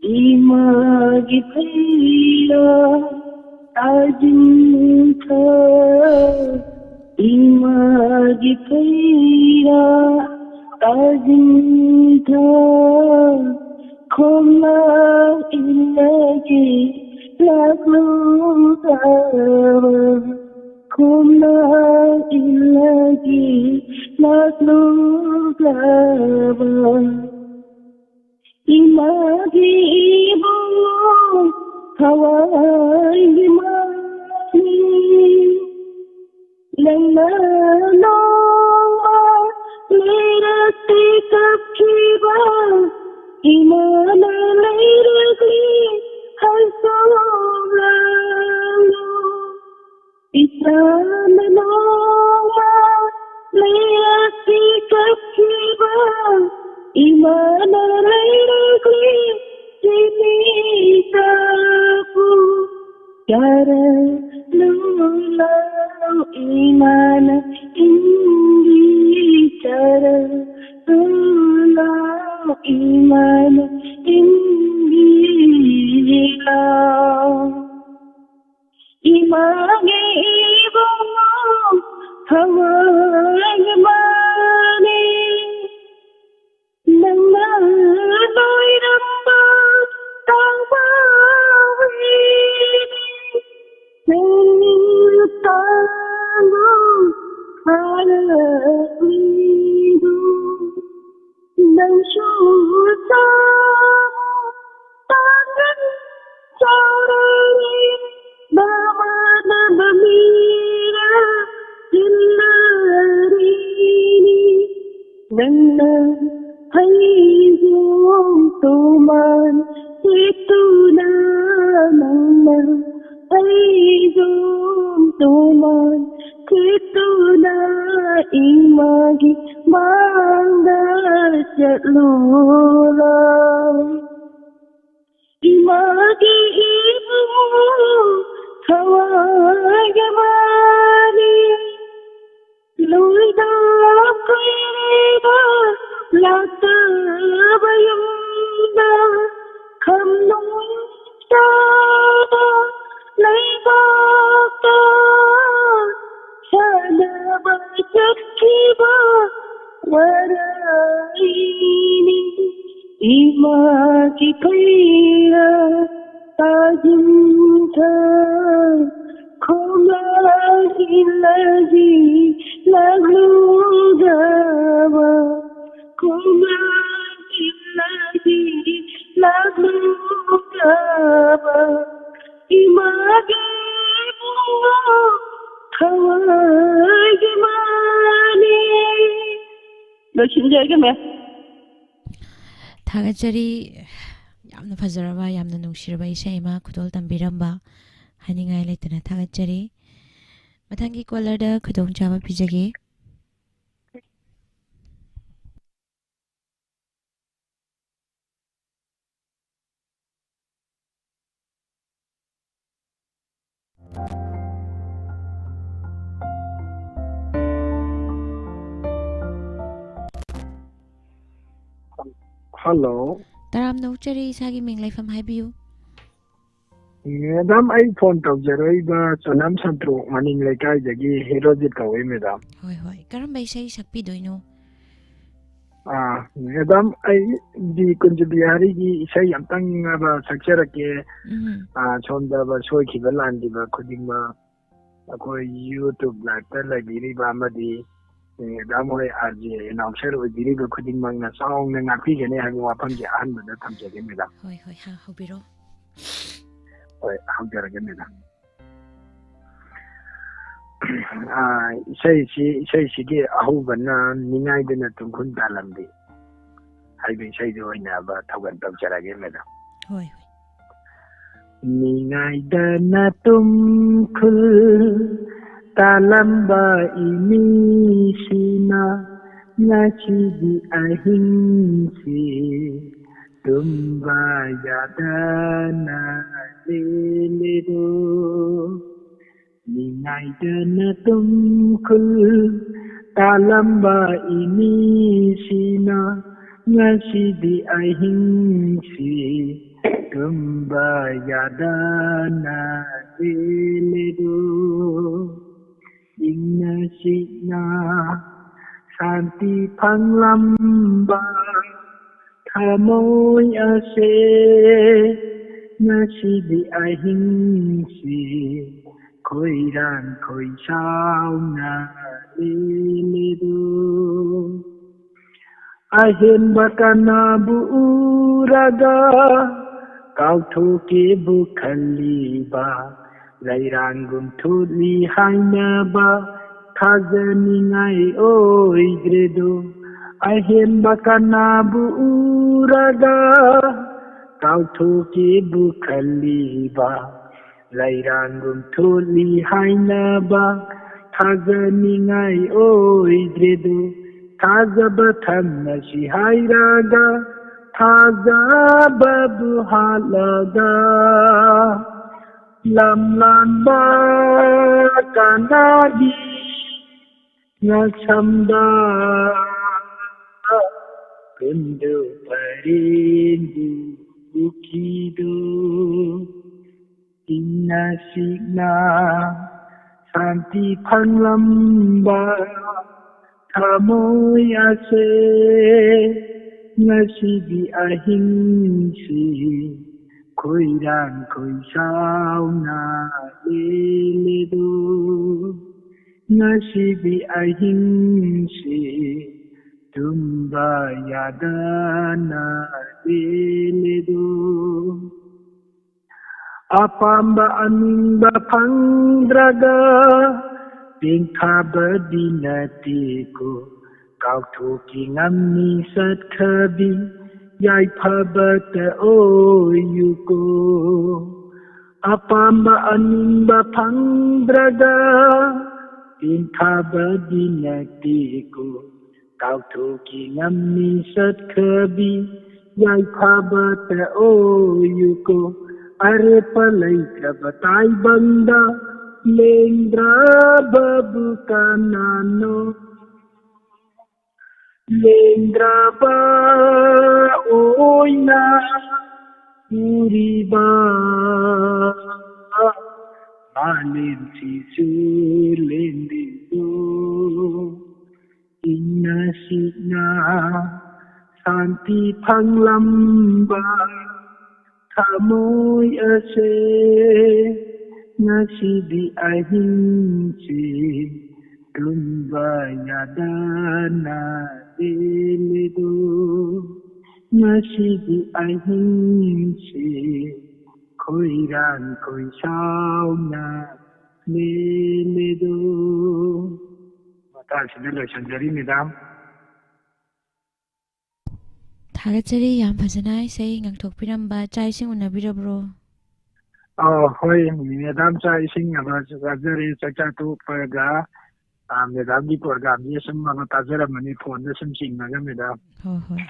ꯏꯃꯥꯒꯤ ꯐꯩꯔꯥ ꯇꯥꯖꯤꯟꯈ, ꯏꯃꯥꯒꯤ ꯐꯩꯔꯥ ꯇꯥꯖꯤꯟꯈ꯫ ꯈꯣꯝꯂꯥ ꯏꯜꯂꯒꯦ ꯂꯥꯛꯂꯨꯒꯕ, ꯈꯣꯝꯂꯥ ꯏꯜꯂꯒꯦ ꯂꯥꯛꯂꯨꯒꯕ꯫ ꯏꯃꯥꯒꯤ ꯏꯕꯨꯡ ꯊꯋꯥꯏꯒꯤ ꯃꯥꯅꯤ꯫ ꯅꯪꯅ ꯅꯣꯡꯃ ꯂꯩꯔꯛꯇ ꯀꯞꯈꯤꯕ ꯏꯃꯥꯅ ꯂꯩꯔꯛꯂꯤ ꯍꯥꯏꯖꯧ ꯂꯥꯎ꯫ ꯏꯆꯥꯅ ꯅꯣꯡꯃ ꯂꯩꯔꯛꯇ ꯀꯞꯈꯤꯕ ꯏꯃꯥꯅ ꯂꯩꯔꯛꯂꯤ ꯆꯤꯅꯤ ꯀꯞꯄꯨ꯫ ꯆꯥꯔ ꯂꯨꯂꯥꯎ ꯏꯃꯥꯅ ꯏꯟꯕꯤ ꯆꯥꯔ ꯂꯨꯂꯥꯎ ꯏꯃꯥꯅ ꯏꯟꯕꯤ ꯂꯥꯎ꯫ ꯏꯃꯥꯒꯤ ꯏꯕꯨꯡꯉꯣ ꯊꯋꯥꯏꯒꯤ ꯃꯥꯅꯤ꯫ ꯅꯪꯅ ꯂꯣꯏꯔꯝꯕ ꯇꯥꯡꯕ ꯋꯥꯔꯤꯅꯤ꯫ ꯅꯪꯁꯨ ꯆꯥꯎ, ꯄꯥꯡꯒꯜ ꯆꯥꯎꯔꯔꯦ, ꯃꯃꯥꯟꯅꯕ ꯃꯤꯔꯥ ꯇꯤꯟꯅꯔꯤꯅꯤ꯫ ꯅꯪꯅ ꯐꯩꯖꯣꯝ ꯇꯣꯃꯥꯟ ꯁꯦꯠꯇꯨꯅ, ꯅꯪꯅ ꯐꯩꯖꯣꯝ ꯇꯣꯃꯥꯟ ꯁꯦꯠꯇꯨꯅ ꯏꯃꯥꯒꯤ ꯃꯥꯡꯗ ꯆꯠꯂꯨꯔꯣ꯫ ꯏꯃꯥꯒꯤ ꯏꯕꯨꯡꯉꯣ ꯊꯋꯥꯏꯒꯤ ꯃꯥꯅꯤ꯫ ꯂꯣꯏꯅ ꯀꯨꯏꯔꯦꯗ ꯂꯥꯛꯇꯕ ꯌꯨꯝꯗ, ꯈꯝꯅꯨꯡ ꯆꯥꯕ ꯂꯩꯕꯥꯛꯇ ꯁꯥꯟꯅꯕ ꯆꯠꯈꯤꯕ ꯋꯥꯔꯤꯅꯤ꯫ ꯏꯃꯥꯒꯤ ꯐꯩꯔꯥ ꯇꯥꯁꯤꯟꯊ ꯈꯣꯝꯂꯥꯡ ꯏꯜꯂꯒꯤ ꯂꯥꯛꯂꯨꯒꯕ, ꯈꯣꯝꯂꯥꯡ ꯏꯜꯂꯒꯤ ꯂꯥꯛꯂꯨꯒꯕ, ꯏꯃꯥꯒꯤ ꯏꯕꯨꯡꯉꯣ ꯊꯋꯥꯏꯒꯤ ꯃꯥꯅꯤ꯫ ꯂꯣꯏꯁꯤꯟꯖꯔꯒꯦ, ꯃꯦꯝ꯫ ꯊꯥꯒꯠꯆꯔꯤ꯫ ꯌꯥꯝꯅ ꯐꯖꯔꯕ, ꯌꯥꯝꯅ ꯅꯨꯡꯁꯤꯔꯕ ꯏꯁꯩ ꯑꯃ ꯈꯨꯗꯣꯜ ꯇꯝꯕꯤꯔꯝꯕ ꯍꯥꯏꯅꯤꯡꯉꯥꯏ ꯂꯩꯇꯅ ꯊꯥꯒꯠꯆꯔꯤ꯫ ꯃꯊꯪꯒꯤ ꯀꯣꯂꯔꯗ ꯈꯨꯗꯣꯡꯆꯥꯕ ꯄꯤꯖꯒꯦ꯫ ꯍꯜꯂꯣ꯫ ꯇꯔꯥꯝꯅ ꯑꯣꯛꯆꯔꯤ, ꯏꯁꯥꯒꯤ ꯃꯤꯡ ꯂꯩꯐꯝ ꯍꯥꯏꯕꯤꯌꯨ꯫ ꯃꯦꯗꯥꯝ, ꯑꯩ ꯐꯣꯟ ꯇꯧꯖꯔꯛꯏꯕ ꯆꯅꯝ ꯁꯟꯇ꯭ꯔꯣꯛ ꯃꯅꯤꯡ ꯂꯩꯀꯥꯏꯗꯒꯤ ꯍꯦꯔꯣꯖꯤꯠ ꯀꯧꯏ, ꯃꯦꯗꯥꯝ꯫ ꯍꯣꯏ, ꯍꯣꯏ꯫ ꯀꯔꯝꯕ ꯏꯁꯩ ꯁꯛꯄꯤꯗꯣꯏꯅꯣ? ꯑꯥ, ꯃꯦꯗꯥꯝ, ꯑꯩꯗꯤ ꯀꯨꯟꯖ ꯕꯤꯍꯥꯔꯤꯒꯤ ꯏꯁꯩ ꯑꯝꯇꯪ ꯑꯃ ꯁꯛꯆꯔꯛꯀꯦ꯫ ꯎꯝ꯫ ꯑꯥ, ꯁꯣꯝꯗ ꯁꯣꯏꯈꯤꯕ ꯂꯥꯟꯈꯤꯕ ꯈꯨꯗꯤꯡꯃꯛ ꯑꯩꯈꯣꯏ YouTube live-ꯇ ꯂꯩꯕꯤꯔꯤꯕ ꯑꯃꯗꯤ ꯃꯦꯗꯥꯝ ꯍꯣꯏ, ꯑꯥꯔ ꯖꯦ ꯑꯦꯅꯥꯎꯟꯁꯔ ꯑꯣꯏꯕꯤꯔꯤꯕ ꯈꯨꯗꯤꯡꯃꯛꯅ ꯆꯥꯎꯅ ꯉꯥꯛꯄꯤꯒꯅꯤ ꯍꯥꯏꯕ ꯋꯥꯐꯝꯁꯦ ꯑꯍꯥꯟꯕꯗ ꯊꯝꯖꯒꯦ, ꯃꯦꯗꯥꯝ꯫ ꯍꯣꯏ, ꯍꯣꯏ, ꯍꯥ, ꯍꯧꯕꯤꯔꯣ꯫ ꯍꯣꯏ, ꯍꯧꯖꯔꯒꯦ, ꯃꯦꯗꯥꯝ꯫ ꯑꯥ, ꯏꯁꯩꯁꯤ, ꯏꯁꯩꯁꯤꯒꯤ ꯑꯍꯧꯕꯅ "ꯅꯤꯡꯉꯥꯏꯗꯅ ꯇꯨꯡꯈꯨꯜ ꯇꯥꯂꯝꯕꯤ" ꯍꯥꯏꯕ ꯏꯁꯩꯗꯨ ꯑꯣꯏꯅ ꯊꯧꯒꯜ ꯇꯧꯖꯔꯒꯦ, ꯃꯦꯗꯥꯝ꯫ ꯍꯣꯏ, ꯍꯣꯏ꯫ ꯅꯤꯡꯉꯥꯏꯗꯅ ꯇꯨꯡꯈꯨꯜ ꯇꯥꯂꯝꯕ ꯏꯃꯤꯁꯤꯅ, ꯉꯁꯤꯗꯤ ꯑꯍꯤꯡꯁꯤ ꯇꯨꯝꯕ ꯌꯥꯗꯅ ꯂꯦꯜꯂꯦꯗꯣ꯫ ꯅꯤꯡꯉꯥꯏꯗꯅ ꯇꯨꯡꯈꯨꯜ ꯇꯥꯂꯝꯕ ꯏꯃꯤꯁꯤꯅ, ꯉꯁꯤꯗꯤ ꯑꯍꯤꯡꯁꯤ ꯇꯨꯝꯕ ꯌꯥꯗꯅ ꯂꯦꯜꯂꯦꯗꯣ꯫ ꯏꯪꯅ ꯆꯤꯛꯅ ꯁꯥꯟꯇꯤ ꯐꯪꯂꯝꯕ ꯊꯃꯣꯏ ꯑꯁꯦ, ꯉꯁꯤꯗꯤ ꯑꯍꯤꯡꯁꯤ ꯈꯣꯏꯔꯥꯡ ꯈꯣꯏꯁꯥꯎꯅ ꯂꯦꯜꯂꯦꯗꯣ꯫ ꯑꯍꯦꯟꯕ ꯀꯅꯥꯕꯨ ꯎꯔꯒ ꯀꯥꯎꯊꯣꯛꯀꯦꯕꯨ ꯈꯜꯂꯤꯕ, ꯂꯩꯔꯥꯡꯒꯨꯝ ꯊꯣꯠꯂꯤ ꯍꯥꯏꯅꯕ ꯊꯥꯖꯅꯤꯡꯉꯥꯏ ꯑꯣꯏꯗ꯭ꯔꯦꯗꯣ꯫ ꯑꯍꯦꯟꯕ ꯀꯅꯥꯕꯨ ꯎꯔꯒ ꯀꯥꯎꯊꯣꯛꯀꯦꯕꯨ ꯈꯜꯂꯤꯕ, ꯂꯩꯔꯥꯡꯒꯨꯝ ꯊꯣꯠꯂꯤ ꯍꯥꯏꯅꯕ ꯊꯥꯖꯅꯤꯡꯉꯥꯏ ꯑꯣꯏꯗ꯭ꯔꯦꯗꯣ꯫ ꯊꯥꯖꯕ ꯊꯝꯃꯁꯤ ꯍꯥꯏꯔꯒ ꯊꯥꯖꯕꯕꯨ ꯍꯥꯠꯂꯒ, ꯂꯝꯂꯥꯟꯕ ꯀꯅꯥꯒꯤ ꯉꯛꯁꯝꯗ ꯀꯨꯟꯗꯨ ꯄꯔꯦꯡꯗꯨ ꯎꯈꯤꯗꯨ? ꯏꯪꯅ ꯆꯤꯛꯅ ꯁꯥꯟꯇꯤ ꯐꯪꯂꯝꯕ ꯊꯃꯣꯏ ꯑꯁꯦ, ꯉꯁꯤꯗꯤ ꯑꯍꯤꯡꯁꯤ ꯈꯣꯏꯔꯥꯡ ꯈꯣꯏꯁꯥꯎꯅ ꯂꯦꯜꯂꯦꯗꯣ꯫ ꯉꯁꯤꯗꯤ ꯑꯍꯤꯡꯁꯤ ꯇꯨꯝꯕ ꯌꯥꯗꯅ ꯂꯦꯜꯂꯦꯗꯣ꯫ ꯑꯄꯥꯝꯕ ꯑꯅꯤꯡꯕ ꯐꯪꯗ꯭ꯔꯒ ꯇꯦꯟꯊꯥꯕꯗꯤ ꯅꯠꯇꯦꯀꯣ꯫ ꯀꯥꯎꯊꯣꯛꯈꯤ ꯉꯝꯃꯤ ꯆꯠꯈ꯭ꯔꯕꯤ ꯌꯥꯏꯐꯕꯇ ꯑꯣꯏꯌꯨꯀꯣ꯫ ꯑꯄꯥꯝꯕ ꯑꯅꯤꯡꯕ ꯐꯪꯗ꯭ꯔꯒ ꯇꯦꯟꯊꯥꯕꯗꯤ ꯅꯠꯇꯦꯀꯣ꯫ ꯀꯥꯎꯊꯣꯛꯈꯤ ꯉꯝꯃꯤ ꯆꯠꯈ꯭ꯔꯕꯤ ꯌꯥꯏꯐꯕꯇ ꯑꯣꯏꯌꯨꯀꯣ꯫ ꯑꯔꯦꯞꯄ ꯂꯩꯇ꯭ꯔꯕ ꯇꯥꯏꯕꯪꯗ ꯂꯦꯡꯗ꯭ꯔꯕꯕꯨ ꯀꯅꯥꯅꯣ? ꯂꯦꯡꯗ꯭ꯔꯕ ꯑꯣꯏꯅ ꯎꯔꯤꯕ ꯃꯥꯂꯦꯝꯁꯤꯁꯨ ꯂꯦꯡꯗꯦꯗꯣ꯫ ꯏꯪꯅ ꯆꯤꯛꯅ ꯁꯥꯟꯇꯤ ꯐꯪꯂꯝꯕ ꯊꯃꯣꯏ ꯑꯁꯦ ꯉꯁꯤꯗꯤ ꯑꯍꯤꯡꯁꯤ ꯇꯨꯝꯕ ꯌꯥꯗꯅ ꯂꯦꯜꯂꯦꯗꯣ꯫ ꯉꯁꯤꯗꯤ ꯑꯍꯤꯡꯁꯤ ꯈꯣꯏꯔꯥꯡ ꯈꯣꯏꯁꯥꯎꯅ ꯂꯦꯜꯂꯦꯗꯣ꯫ ꯃꯇꯥꯡꯁꯤꯗ ꯂꯣꯏꯁꯤꯟꯖꯔꯤ, ꯃꯦꯗꯥꯝ꯫ ꯊꯥꯒꯠꯆꯔꯤ, ꯌꯥꯝ ꯐꯖꯅ ꯏꯁꯩ ꯉꯥꯡꯊꯣꯛꯄꯤꯔꯝꯕ꯫ ꯆꯥꯛ ꯏꯁꯤꯡ ꯎꯅꯕꯤꯔꯕ꯭ꯔꯣ? ꯑꯣ, ꯍꯣꯏ, ꯃꯦꯗꯥꯝ, ꯆꯥꯛ ꯏꯁꯤꯡ ꯑꯃ ꯆꯥꯖꯔꯦ꯫ ꯆꯥꯛꯆꯥ ꯇꯣꯛꯄꯒ, ꯑ, ꯃꯦꯗꯥꯝꯒꯤ ꯄ꯭ꯔꯣꯒ꯭ꯔꯥꯝꯁꯦ ꯁꯨꯝ ꯑꯃ ꯇꯥꯖꯔꯝꯕꯅꯤ, ꯐꯣꯟꯗ ꯁꯨꯝ ꯆꯤꯡꯉꯒ, ꯃꯦꯗꯥꯝ꯫ ꯍꯣꯏ, ꯍꯣꯏ꯫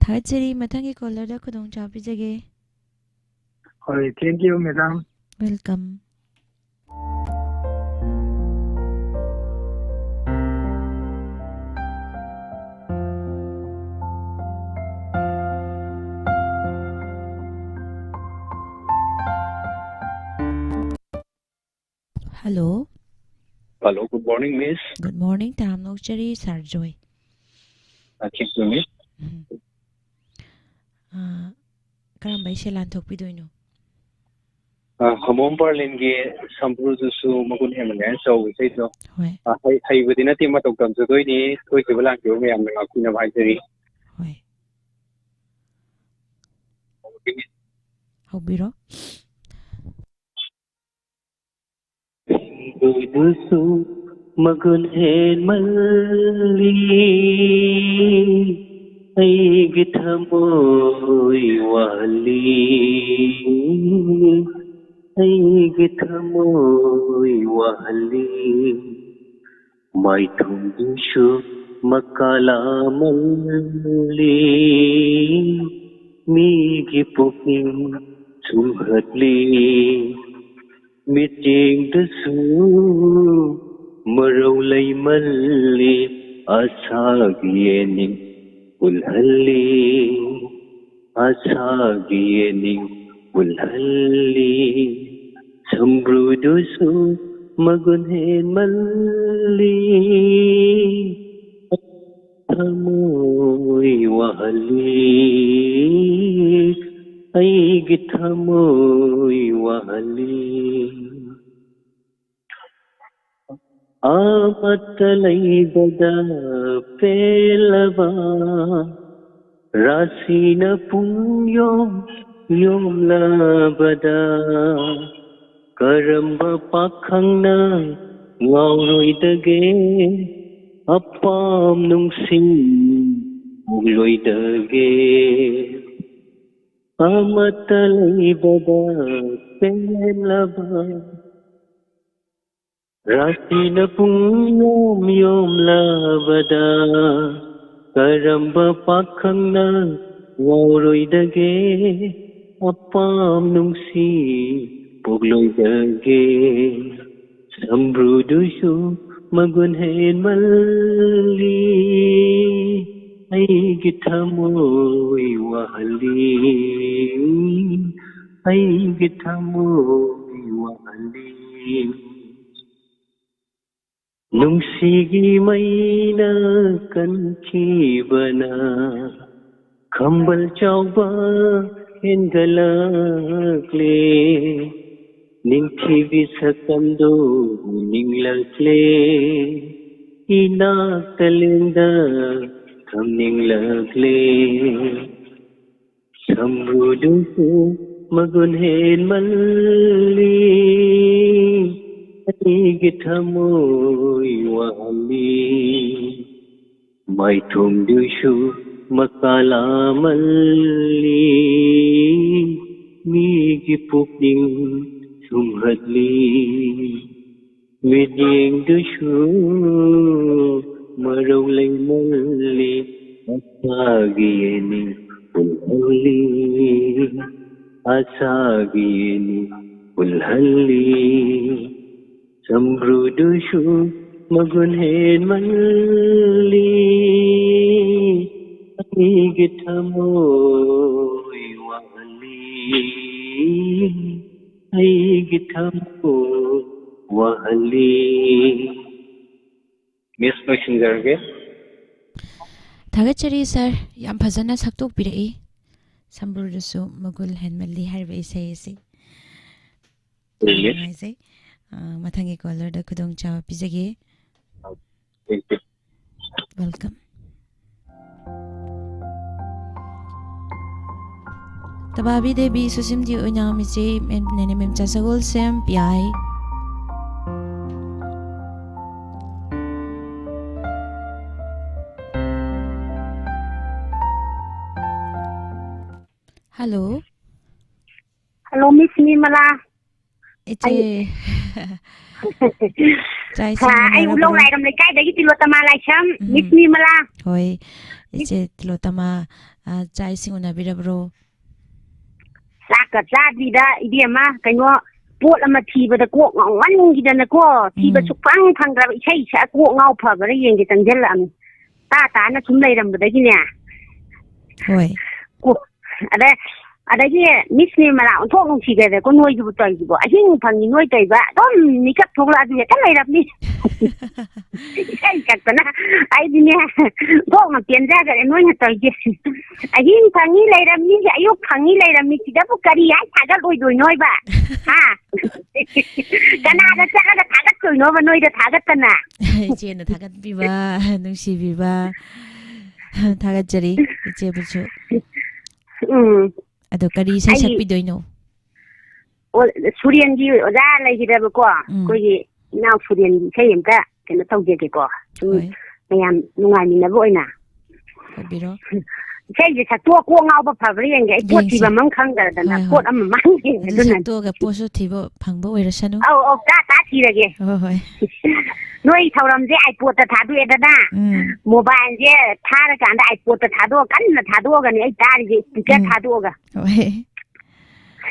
ꯊꯥꯒꯠꯆꯔꯤ꯫ ꯃꯊꯪꯒꯤ ꯀꯣꯂꯔꯗ ꯈꯨꯗꯣꯡꯆꯥꯕ ꯄꯤꯖꯒꯦ꯫ ꯍꯣꯏ, thank you, madam. Welcome. Hello. Hello, good morning, miss. Good morning. ꯇꯔꯥꯝꯅ ꯑꯣꯛꯆꯔꯤ, ꯁꯥꯔ ꯖꯣꯏ꯫ Uh, thank you, miss. ꯎꯝ꯫ ꯑꯥ, ꯀꯔꯝꯕ ꯏꯁꯩ ꯂꯥꯟꯊꯣꯛꯄꯤꯗꯣꯏꯅꯣ? ꯑ, ꯍꯃꯣꯝ ꯄꯔꯂꯤꯟꯒꯤ ꯁꯝꯕ꯭ꯔꯨꯗꯨꯁꯨ ꯃꯒꯨꯟ ꯍꯦꯟꯕꯅꯦ ꯑꯆꯧꯕ ꯏꯁꯩꯗꯣ꯫ ꯍꯣꯏ꯫ ꯑ, ꯍꯩ-, ꯍꯩꯕꯗꯤ ꯅꯠꯇꯦ, ꯃꯇꯧ ꯇꯝꯖꯗꯣꯏꯅꯤ꯫ ꯁꯣꯏꯈꯤꯕ ꯂꯥꯟꯈꯤꯕ ꯃꯌꯥꯝꯅ ꯉꯥꯛꯄꯤꯅꯕ ꯍꯥꯏꯖꯔꯤ꯫ ꯍꯣꯏ꯫ ꯍꯧꯕꯤꯔꯣ꯫ ꯁꯝꯕ꯭ꯔꯨꯗꯨꯁꯨ ꯃꯒꯨꯟ ꯍꯦꯟꯃꯜꯂꯤ, ꯑꯩꯒꯤ ꯊꯃꯣꯏ ꯋꯥꯍꯜꯂꯤ, ꯑꯩꯒꯤ ꯊꯃꯣꯏ ꯋꯥꯍꯜꯂꯤ꯫ ꯃꯥꯏꯊꯣꯡꯗꯨꯁꯨ ꯃꯀꯥꯂꯥ ꯃꯜꯂꯤ, ꯃꯤꯒꯤ ꯄꯨꯛꯅꯤꯡ ꯁꯨꯝꯍꯠꯂꯤ꯫ ꯃꯤꯠꯌꯦꯡꯗꯁꯨ ꯃꯔꯧ ꯂꯩꯃꯜꯂꯤ, ꯑꯁꯥꯒꯤ ꯌꯦꯅꯤꯡ ꯎꯜꯍꯜꯂꯤ, ꯑꯁꯥꯒꯤ ꯌꯦꯅꯤꯡ ꯎꯜꯍꯜꯂꯤ꯫ ꯁꯝꯕ꯭ꯔꯨꯗꯨꯁꯨ ꯃꯒꯨꯟ ꯍꯦꯟꯃꯜꯂꯤ, ꯊꯃꯣꯏ ꯋꯥꯍꯜꯂꯤ, ꯑꯩꯒꯤ ꯊꯃꯣꯏ ꯋꯥꯍꯜꯂꯤ꯫ ꯑꯃꯠꯇ ꯂꯩꯕꯗ ꯄꯦꯜꯂꯕ, ꯔꯥꯁꯤꯅ ꯄꯨꯡ ꯌꯣꯝ ꯌꯣꯝꯂꯕꯗ, ꯀꯔꯝꯕ ꯄꯥꯈꯪꯅ ꯉꯥꯎꯔꯣꯏꯗꯒꯦ? ꯑꯄꯥꯝ ꯅꯨꯡꯁꯤ ꯎꯔꯣꯏꯗꯒꯦ? ꯑꯃꯠꯇ ꯂꯩꯕꯗ ꯄꯦꯜꯂꯕ, ꯔꯥꯁꯤꯅ ꯄꯨꯡ ꯌꯣꯝ ꯌꯣꯝꯂꯕꯗ, ꯀꯔꯝꯕ ꯄꯥꯈꯪꯅ ꯉꯥꯎꯔꯣꯏꯗꯒꯦ? ꯑꯄꯥꯝ ꯅꯨꯡꯁꯤ ꯄꯣꯛꯂꯣꯏꯗꯒꯦ? ꯁꯝꯕ꯭ꯔꯨꯗꯨꯁꯨ ꯃꯒꯨꯟ ꯍꯦꯟꯃꯜꯂꯤ, ꯑꯩꯒꯤ ꯊꯃꯣꯏ ꯋꯥꯍꯜꯂꯤ, ꯑꯩꯒꯤ ꯊꯃꯣꯏ ꯋꯥꯍꯜꯂꯤ꯫ ꯅꯨꯡꯁꯤꯒꯤ ꯃꯩꯅ ꯀꯟꯈꯤꯕꯅ ꯈꯝꯕꯜ ꯆꯥꯎꯕ ꯍꯦꯟꯒꯠꯂꯛꯂꯦ꯫ ꯅꯤꯡꯊꯤꯕꯤ ꯁꯛꯇꯝꯗꯨ ꯎꯅꯤꯡꯂꯛꯂꯦ, ꯏꯅꯥꯛꯇ ꯂꯦꯡꯗ ꯊꯝꯅꯤꯡꯂꯛꯂꯦ꯫ ꯁꯝꯕ꯭ꯔꯨꯗꯨꯁꯨ ꯃꯒꯨꯟ ꯍꯦꯟꯃꯜꯂꯤ, ꯑꯩꯒꯤ ꯊꯃꯣꯏ ꯋꯥꯍꯜꯂꯤ꯫ ꯃꯥꯏꯊꯣꯡꯗꯨꯁꯨ ꯃꯀꯥ ꯂꯥꯃꯜꯂꯤ, ꯃꯤꯒꯤ ꯄꯨꯛꯅꯤꯡ ꯁꯨꯝꯍꯠꯂꯤ꯫ ꯃꯤꯠꯌꯦꯡꯗꯨꯁꯨ ꯃꯔꯧ ꯂꯩꯃꯜꯂꯤ, ꯑꯁꯥꯒꯤ ꯌꯦꯅꯤꯡ ꯍꯨꯜꯍꯜꯂꯤ, ꯑꯁꯥꯒꯤ ꯌꯦꯅꯤꯡ ꯍꯨꯜꯍꯜꯂꯤ꯫ ꯁꯝꯕ꯭ꯔꯨꯗꯨꯁꯨ ꯃꯒꯨꯟ ꯍꯦꯟꯃꯜꯂꯤ, ꯑꯩꯒꯤ ꯊꯃꯣꯏ ꯋꯥꯍꯜꯂꯤ, ꯑꯩꯒꯤ ꯊꯃꯣꯏ ꯋꯥꯍꯜꯂꯤ꯫ ꯃꯤꯁ, ꯂꯣꯏꯁꯤꯟꯖꯔꯒꯦ꯫ ꯊꯥꯒꯠꯆꯔꯤ ꯁꯥꯔ, ꯌꯥꯝ ꯐꯖꯅ ꯁꯛꯇꯣꯛꯄꯤꯔꯛꯏ꯫ ꯁꯝꯕ꯭ꯔꯨꯗꯨꯁꯨ ꯃꯒꯨꯜ ꯍꯦꯟꯃꯜꯂꯤ ꯍꯥꯏꯔꯤꯕ ꯏꯁꯩ ꯑꯁꯤ꯫ ꯌꯥꯝ ꯅꯨꯡꯉꯥꯏꯖꯩ꯫ ꯑ, ꯃꯊꯪꯒꯤ ꯀꯣꯂꯔꯗ ꯈꯨꯗꯣꯡꯆꯥꯕ ꯄꯤꯖꯒꯦ꯫ Thank you. Welcome. ꯇꯕꯥꯕꯤ ꯗꯦꯕꯤ, ꯁꯨꯁꯤꯝꯗꯤ ꯑꯣꯏꯅꯥꯝ, ꯏꯆꯦ ꯃꯦꯝ, ꯅꯦꯅꯦ ꯃꯦꯝꯆꯥ ꯁꯒꯣꯜꯁꯦꯝ, ꯄꯤꯌꯥꯏ꯫ ꯍꯜꯂꯣ꯫ ꯍꯜꯂꯣ, ꯃꯤꯁ ꯅꯤꯔꯃꯂꯥ꯫ ꯏꯆꯦ꯫ ꯑꯩ ꯆꯥꯛ ꯏꯁꯤꯡ ꯍꯥ, ꯑꯩ ꯎꯅꯔꯕ꯭ꯔꯣ? ꯎꯂꯧ ꯂꯥꯏꯔꯝ ꯂꯩꯀꯥꯏꯗꯒꯤ ꯇꯤꯂꯣꯇꯃꯥ ꯂꯥꯏꯁ꯭ꯔꯝ, ꯎꯝ꯫ ꯃꯤꯁ ꯅꯤꯔꯃꯂꯥ꯫ ꯍꯣꯏ, ꯃꯤꯁ ꯏꯆꯦ ꯇꯤꯂꯣꯇꯃꯥ, ꯑ, ꯆꯥꯛ ꯏꯁꯤꯡ ꯎꯅꯕꯤꯔꯕ꯭ꯔꯣ? ꯆꯥꯛꯀ ꯆꯥꯗ꯭ꯔꯤꯗ, ꯏꯕꯦꯝꯃ, ꯀꯩꯅꯣ, ꯄꯣꯠ ꯑꯃ ꯊꯤꯕꯗ ꯀꯣꯛ ꯉꯥꯎꯃꯟꯈꯤꯗꯅꯀꯣ, ꯊꯤꯕ ꯎꯝ꯫ ꯁꯨꯛꯐꯪ ꯐꯪꯗ꯭ꯔꯕ, ꯏꯁꯩ ꯁꯛꯑ ꯀꯣꯛ ꯉꯥꯎ ꯐꯕ꯭ꯔꯥ ꯌꯦꯡꯒꯦ ꯆꯪꯁꯤꯜꯂꯛꯑꯝꯅꯤ꯫ ꯇꯥ ꯇꯥꯅ ꯁꯨꯝ ꯂꯩꯔꯝꯕꯗꯒꯤꯅꯦ꯫ ꯍꯣꯏ꯫ ꯀꯣ-, ꯑꯗ ꯑꯗꯒꯤ ꯃꯤꯁ ꯅꯤꯔꯃꯂꯥ ꯑꯣꯟꯊꯣꯛ ꯅꯨꯡꯁꯤꯈ꯭ꯔꯦꯗꯀꯣ, ꯅꯣꯏꯁꯤꯕꯨ ꯇꯧꯔꯤꯁꯤꯕꯣ꯫ ꯑꯍꯤꯡ ꯐꯪꯉꯤ ꯅꯣꯏ ꯇꯧꯔꯤꯕ, ꯑꯗꯨꯝ ꯃꯤꯀꯞ ꯊꯣꯛꯂꯛꯑꯁꯨ ꯍꯦꯛꯇ ꯂꯩꯔꯝꯃꯤ꯫ ꯏꯁꯩ ꯁꯛꯇꯅ ꯑꯩꯗꯤꯅꯦ, ꯊꯣꯛꯅ ꯄꯦꯟꯖꯈ꯭ꯔꯦ ꯅꯣꯏꯅ ꯇꯧꯔꯤꯁꯦ꯫ ꯑꯍꯤꯡ ꯐꯪꯉꯤ ꯂꯩꯔꯝꯃꯤ, ꯑꯌꯨꯛ ꯐꯪꯉꯤ ꯂꯩꯔꯝꯃꯤ, ꯁꯤꯗꯕꯨ ꯀꯔꯤ ꯍꯥꯏ ꯊꯥꯒꯠꯂꯣꯏꯗꯣꯏꯅꯣꯏꯕ? ꯍꯥ? ꯀꯅꯥꯗ ꯆꯠꯂꯒ ꯊꯥꯒꯠꯇꯣꯏꯅꯣꯕ, ꯅꯣꯏꯗ ꯊꯥꯒꯠꯇꯅ? ꯏꯆꯦꯅ ꯊꯥꯒꯠꯄꯤꯕ, ꯅꯨꯡꯁꯤꯕꯤꯕ, ꯊꯥꯒꯠꯆꯔꯤ ꯏꯆꯦꯕꯨꯁꯨ꯫ ꯎꯝ꯫ ꯑꯗꯣ ꯀꯔꯤ ꯏꯁꯩ ꯑꯩ ꯁꯛꯄꯤꯗꯣꯏꯅꯣ? ꯑꯣ, ꯁꯨꯔꯦꯟꯒꯤ ꯑꯣꯖꯥ ꯂꯩꯈꯤꯗꯕꯀꯣ, ꯎꯝ꯫ ꯑꯩꯈꯣꯏꯒꯤ ꯏꯅꯥꯎ ꯁꯨꯔꯦꯟꯒꯤ ꯏꯁꯩ ꯑꯝꯇ ꯀꯩꯅꯣ ꯇꯧꯖꯒꯦꯀꯣ꯫ ꯁꯨꯝ ꯍꯣꯏ꯫ ꯃꯌꯥꯝ ꯅꯨꯡꯉꯥꯏꯃꯤꯟꯅꯕ ꯑꯣꯏꯅ꯫ ꯇꯧꯕꯤꯔꯣ꯫ ꯏꯁꯩꯁꯦ ꯁꯛꯇꯣꯛꯑ ꯀꯣꯛ ꯉꯥꯎꯕ ꯐꯕ꯭ꯔꯥ ꯌꯦꯡꯒꯦ꯫ ꯑꯩ ꯄꯣꯠ ꯌꯦꯡꯁꯤ꯫ ꯊꯤꯕ ꯑꯃ ꯈꯪꯗꯗꯅ ꯍꯣꯏ, ꯍꯣꯏ꯫ ꯄꯣꯠ ꯑꯃ ꯃꯥꯡꯉꯦ ꯑꯗꯨ ꯑꯗꯨꯅꯅꯦ꯫ ꯁꯛꯇꯣꯛꯑꯒ ꯄꯣꯠꯁꯨ ꯊꯤꯕ ꯐꯪꯕ ꯑꯣꯏꯔꯁꯅꯨ꯫ ꯑꯧ, ꯑꯧ, ꯇꯥ ꯇꯥ ꯊꯤꯔꯒꯦ꯫ ꯍꯣꯏ, ꯍꯣꯏ꯫ ꯅꯣꯏ ꯊꯧꯔꯝꯁꯦ ꯑꯥꯏꯄꯣꯠꯇ ꯊꯥꯗꯣꯛꯑꯦꯗꯅ, ꯎꯝ꯫ ꯃꯣꯕꯥꯏꯜꯁꯦ ꯊꯥꯔꯀꯥꯟꯗ ꯑꯥꯏꯄꯣꯠꯇ ꯊꯥꯗꯣꯛꯑ ꯀꯟꯅ ꯊꯥꯗꯣꯛꯑꯒꯅꯦ ꯑꯩ ꯇꯥꯔꯤꯁꯦ, ꯏꯁꯄꯤꯀꯔ ꯎꯝ꯫ ꯊꯥꯗꯣꯛꯑꯒ꯫ ꯍꯣꯏ꯫